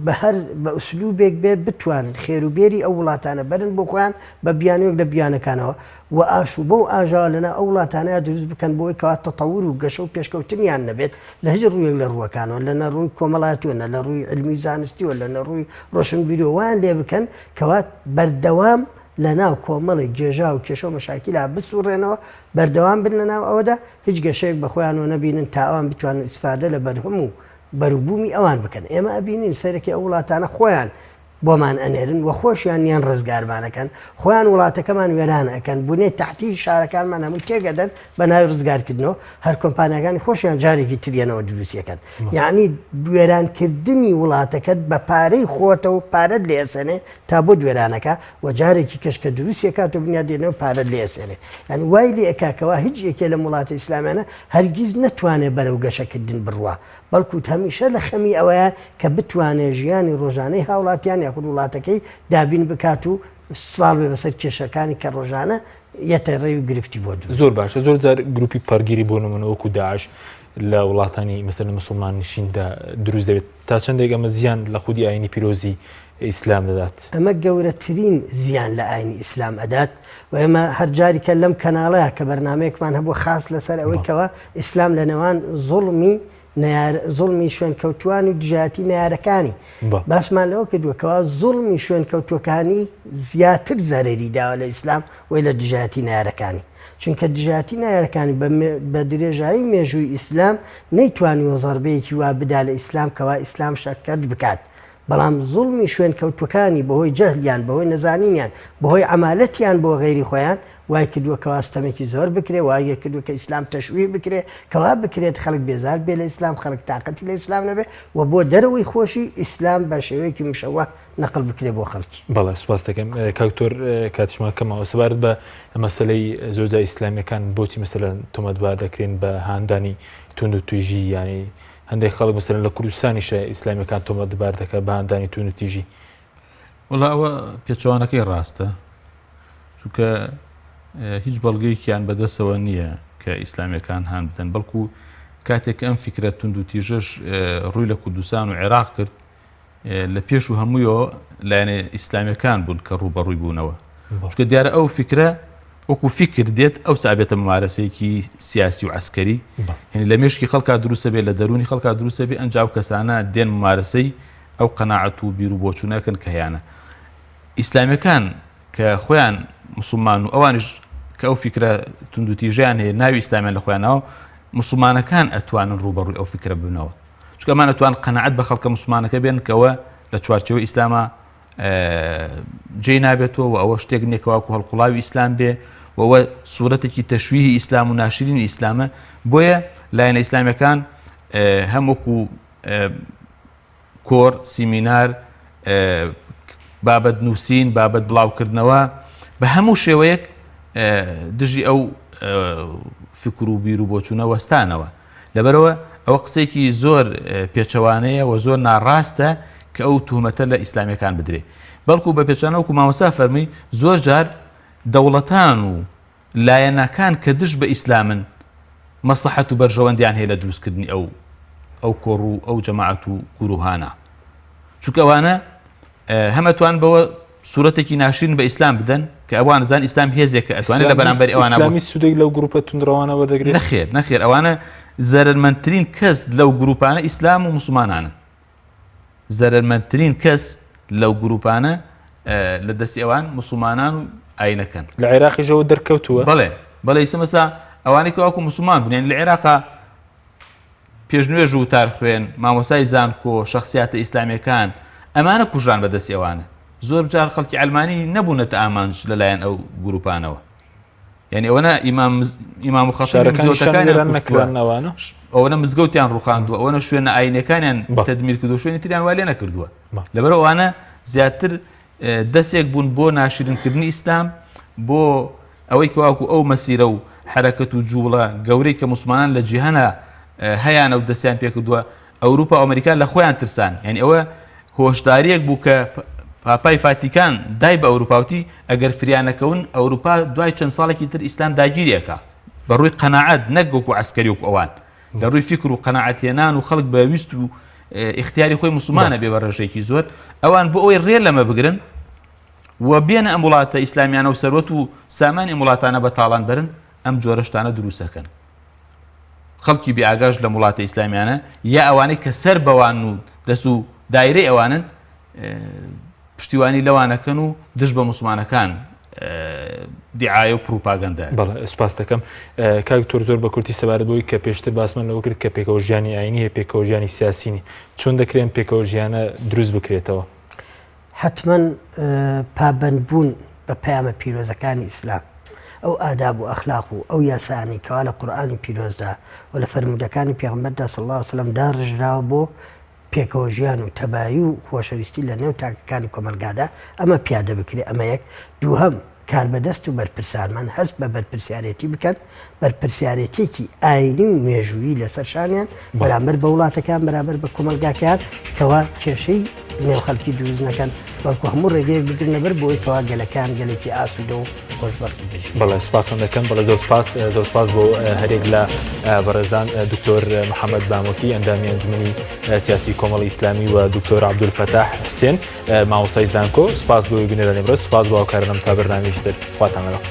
بە هەر بە ئوسلوبێک بێت بتوانن خێروبێری ئەو وڵاتانە بەرن بۆ خۆیان بە بیانوێک لە بیانەکانەوە و ئاشوبە و ئاژاوە لەناو ئەو وڵاتانەیا دروست بکەن بۆی کەوا تەتەور و گەشە و پێشکەوتنیان نەبێت لە هیچ ڕوویەک لە ڕووەکانەوە لە نە ڕووی کۆمەڵایەتیەوە نە لە ڕووی علمی و زانستیەوە لە نە ڕووی ڕۆشنبیریەوە وایان لێ بکەن کەوا بەردەوام لەناو کۆمەڵێک گێژاو و کێشە و مەشاکیلا بسوڕێنەوە بەردەوام بن لەناو ئەوەدا هیچ گەشەیەک بە خۆیانەوە نەبینن تا ئەوان بتوانن ئیسفادە لە بەرهەم و بەروبوومی ئەوان بکەن. ئێمە ئەبینین سەرەکی ئەو وڵاتانە خۆیان بۆمان ئەنێرن و خۆشیان نیان ڕزگارمان ئەکەن، خۆیان وڵاتەکەمان وێران ئەکەن، بونیەی تەحتی شارەکانمان هەمووی تێک ئەدەن بە ناوی ڕزگارکردنەوە، هەر کۆمپانیاکانی خۆشیان جارێکی تر یەنەوە دروستی ئەکەن. یەعنی وێرانکردنی وڵاتەکەت بە پارەی خۆتەوە پارەت لێ ئەسەنێ تا بۆت وێران ئەکا و جارێکی کەش کە دروستی ئەکات و بنیات دێنەوە پارەت لێ ئەسێنێ. یانی وای لێ ئەکا کەوا هیچ یەکێ لەم وڵاتە ئیسلامیانە هەرگیز نەتوانێ بەرەو گەشەکردن بڕوا، بەڵکو هەمیشە لە خەمی ئەوەیە کە بتوانێ ژیانی ڕۆژانەی هاوڵاتیان یاخود وڵاتەکەی دابین بکات و سڵاڵ بێ بەسەر کێشەکانی کە ڕۆژانە یەتە ڕێی و گرفتی بۆ دروست. زۆر باشە زۆر جار گروپی پەڕگیری بۆ نمونە وەکو داعش لە وڵاتانی مەسەلەن موسڵمان نشیندا دروست دەبێت تا چەندێک ئەمە زیان لە خودی ئاینی پیرۆزی ئیسلام دەدات؟ ئەمە گەورەترین زیان لە ئاینی ئیسلام ئەدات و ئێمە هەر جاریکە لەم کەناڵەیە کە بەرنامەیەکمان هەبوو خاس لەسەر ئەوەی کەوا ئیسلام لە نێوان زوڵمی نەیار زوڵمی شوێنکەوتووان و دژایەتی نەیارەکانی باسمان لەوە کردووە کەوا زوڵمی شوێنکەوتووەکانی زیاتر زەرەری داوە لە ئیسلام وەی لە دژایەتی نەیارەکانی چونکە دژایەتی نەیارەکانی بە درێژایی مێژووی ئیسلام نەیتوانیوە زەربەیەکی وا بدا لە ئیسلام کەوا ئیسلام شەکەت بکات بەڵام زوڵمی شوێنکەوتوەکانی بەهۆی جەهلیان، بەهۆی نەزانینیان، بەهۆی عەمالەتیان بۆ غەیری خۆیان، وای کردووە کەوا ستەمێکی زۆر بکرێ، وای کردووە کە ئیسلام تەشویه بکرێ، کەوا بکرێت خەڵک بێزار بێ لە ئیسلام، خەڵک تاقەتی لە ئیسلام نەبێ و بۆ دەرەوەی خۆشی ئیسلام بە شێوەیەکی مشەوه نەقڵ بکرێ بۆ خەڵکی. بەڵێ سوپاست دەکەم کاک دکتۆر کاتیشمان کەمەوە سەبارەت بە مەسەلەی زۆرجار ئیسلامیەکان بۆچی مەسەلەن تۆمەتبار دەکرێن بە هاندانی توندوتیژی یانی هەندێک خەڵک مەسەلەن لە کوردستانیشە ئیسلامیەکان تۆمەتبار دەکات بە هاندانی توندوتیژی. وەڵا ئەوە پێچەوانەکەی ڕاستە چونکە هیچ بەڵگەیەکیان بەدەستەوە نییە کە ئیسلامیەکان هان بدەن بەڵکو کاتێک ئەم فیکرە توندوتیژەش ڕووی لە کوردستان و عێراق کرد لە پێش و هەموویەوە لایەنە ئیسلامیەکان بوون کە ڕووبەڕووی بوونەوە چونکە دیارە ئەو فیکرە وەکو فیکر دێت ئەو سابێتە ممارەسەیەکی سیاسی و عسکەری هەنی لە مێشکی خەڵکا دروستە بێت لە دەرونی خەڵکا دروستە بێ ئەنج و کەسانە دێن ممارەسەی ئەو قەناعەت و بیر و بۆچوونەکەن کە هەیانە ئیسلامیەکان کە خۆیان مسلمان و ئەوانش کە ئەو فیکرە توندوتیژیان هەیە ناوی ئیسلامیان لە خۆیانەوە مسلمانەکان ئەتوانن ڕووبەڕووی ئەو فیکرە ببنەوە چونکە ئەمان ئەتوان قەناعەت بە خەڵکە موسڵمانەکە بێن کەەوە لە چوارچێوەی ئیسلامە جێی نابێتەوە و ئەوە شتێک نییە کەواکو هەڵقوڵاوی ئیسلام بێ وەوە سوورەتێکی تەشویهی ئیسلام و ناشرینی ئیسلامە بۆیە لایەنە ئیسلامیەکان هەم وەکو کۆر، سیمینار، بابەت نووسین، بابەت بڵاوکردنەوە، بە هەموو شێوەیەک دژی ئەو فکر و بیر و بۆچوونە وەستانەوە. لەبەرەوە ئەوە قسەیەکی زۆر پێچەوانەیە و زۆر ناڕاستە کە ئەو تهمەتە لە ئیسلامیەکان بدرێ. بەڵکو بە پێچەوانە وەکو مامۆستا فەرمووی زۆر جار دەوڵەتان و لایەنەکان کە دژ بە ئیسلامن مەسڵەحەت و بەرژەوەندیان هەیە لە دروستکردنی ئەو ئەو کۆڕ و ئەو جەماعەت و گروهانە چونکە ئەوانە هەم ئەتوان بەوە سوورەتێکی ناشرین بە ئیسلام بدەن کە ئەوان زان ئیسلام هێزێکە ئەتوانێت لە بەرامبەر ئەوانە ئیسلامی سوودێک لەو گروپە توندڕەوانە وەردەگرێت نەخێر نەخێر ئەوانە زەرەرمەندترین کەس لەو گروپانە ئیسلام و موسڵمانانن زەرەرمەندترین کەس لەو گروپانە لە دەستی ئەوان موسڵمانان و ئاینەکەن. لە عێراقیشەوە دەرکەوتووە؟ بەڵێ بەڵێ ئیسە مەسا ئەوانەی کە وەکو موسڵمان بوون یانی لە عێراقا پێشنوێژ و وتارخوێن مامۆسای زانکۆ شەخسیاتە ئیسلامیەکان ئەمانە کوژران بە دەستی ئەوانە زۆر جار خەڵکی عەلمانی نەبوونەتە ئامانج لەلایەن ئەو گروپانەوە. یعنی ئەوەنە ئیمام ئیمام و خەتیبی مزگەوتەکانیان نەکرانەوانە ئەوەنە مزگەوتیان ڕوخاندووە ئەوەنە شوێنە ئاینەکانیان تەدمیر کردو شوێنی تریان وا لێ نەکردووە لەبەر ئەوانە زیاتر دەستێک بوون بۆ ناشرینکردنی ئیسلام بۆ ئەوەی کەواکو ئەو مەسیرە و حەرەکەت و جووڵە گەورەی کە موسڵمانان لە جیهانا هەیانە و دەستیان پێکردووە ئەوروپا و ئەمریکا لە خۆیان ترسان یعنی ئەوە هۆشداریەک بوو کە پاپای فاتیکان دای بە ئەوروپاوتی ئەگەر فریانەکەون ئەوروپا دوای چەند ساڵێکی تر ئیسلام داگیریەکە بە ڕووی قەناعەت نەک وەکو عسکەری وەکو ئەوان لە ڕووی فیکر و قەناعەت هێنان و خەڵک بە ویست و ئیختیاری خۆی موسڵمانە بێ بە ڕێژەیەکی زۆر ئەوان بۆ ئەوەی ڕێ لەمە بگرن و بێنە ئەم وڵاتە ئیسلامیانە و سەروەت و سامانی ئەم وڵاتانە بە تاڵان بەرن ئەم جۆرە شتانە دروستەکەن خەڵکی بێ ئاگاش لەم وڵاتە ئیسلامیانە یا ئەوانەی کە سەر بەوان و دەست و دایرەی ئەوانن پشتیوانی لەوانەکەن و دژ بە موسڵمانەکان دیعاە و پروپاگەندە. بەڵێ سوپاس دەکەم کاک دکتۆر زۆر بە کورتی سەبارەت بەوەی کە پێشتر باسمان لەوە کرد کە پێکەوە ژیانی ئاینی هەیە پێکەوە ژیانی سیاسی نی چۆن دەکرێن پێکەوە ژیانە دروست بکرێتەوە؟ حەتمەن پابەندبوون بە پەیامە پیرۆزەکانی ئیسلام، ئەو ئاداب و ئەخلاق و ئەو یاسایانەی کەوا لە قورئانی پیرۆزدا و لە فەرموودەکانی پێغەمبەردا صلی اللە علیە وسلم داڕێژراوە بۆ پێکەوەژیان و تەبایی و خۆشەویستی لە نێو تاکەکانی کۆمەڵگادا ئەمە پیادە بکرێ ئەمە یەک، دووهەم کاربەدەست و بەرپرسانمان هەست بە بەرپرسیارێتی بکەن، بەرپرسیارێتیەکی ئاینی و مێژوویی لەسەر شانیان بەرامبەر بە وڵاتەکەیان بەرامبەر بە کۆمەڵگاکەیان کەوا کێشەی نێو خەڵکی دروست نەکەن بەڵکو هەموو ڕێگەیەک بگرنە بەر بۆی کەوا گەلەکان گەلێکی ئاسوودە و خۆشبەخت بژین. بەڵێ سوپاستان دەکەم بەڵێ زۆر سوپاس زۆر سوپاس بۆ هەرێک لە بەڕێزان دکتۆر محەممەد بامۆکی ئەندامی ئەنجومەنی سیاسی کۆمەڵی ئیسلامی و دکتۆر عەبدولفەتاح حسێن مامۆستای زانکۆ سوپاس بۆ بینەرانی بەڕێز سوپاس بۆ هاوکارانم تا بەرنامەیەکی تر خواتان لەگەڵ.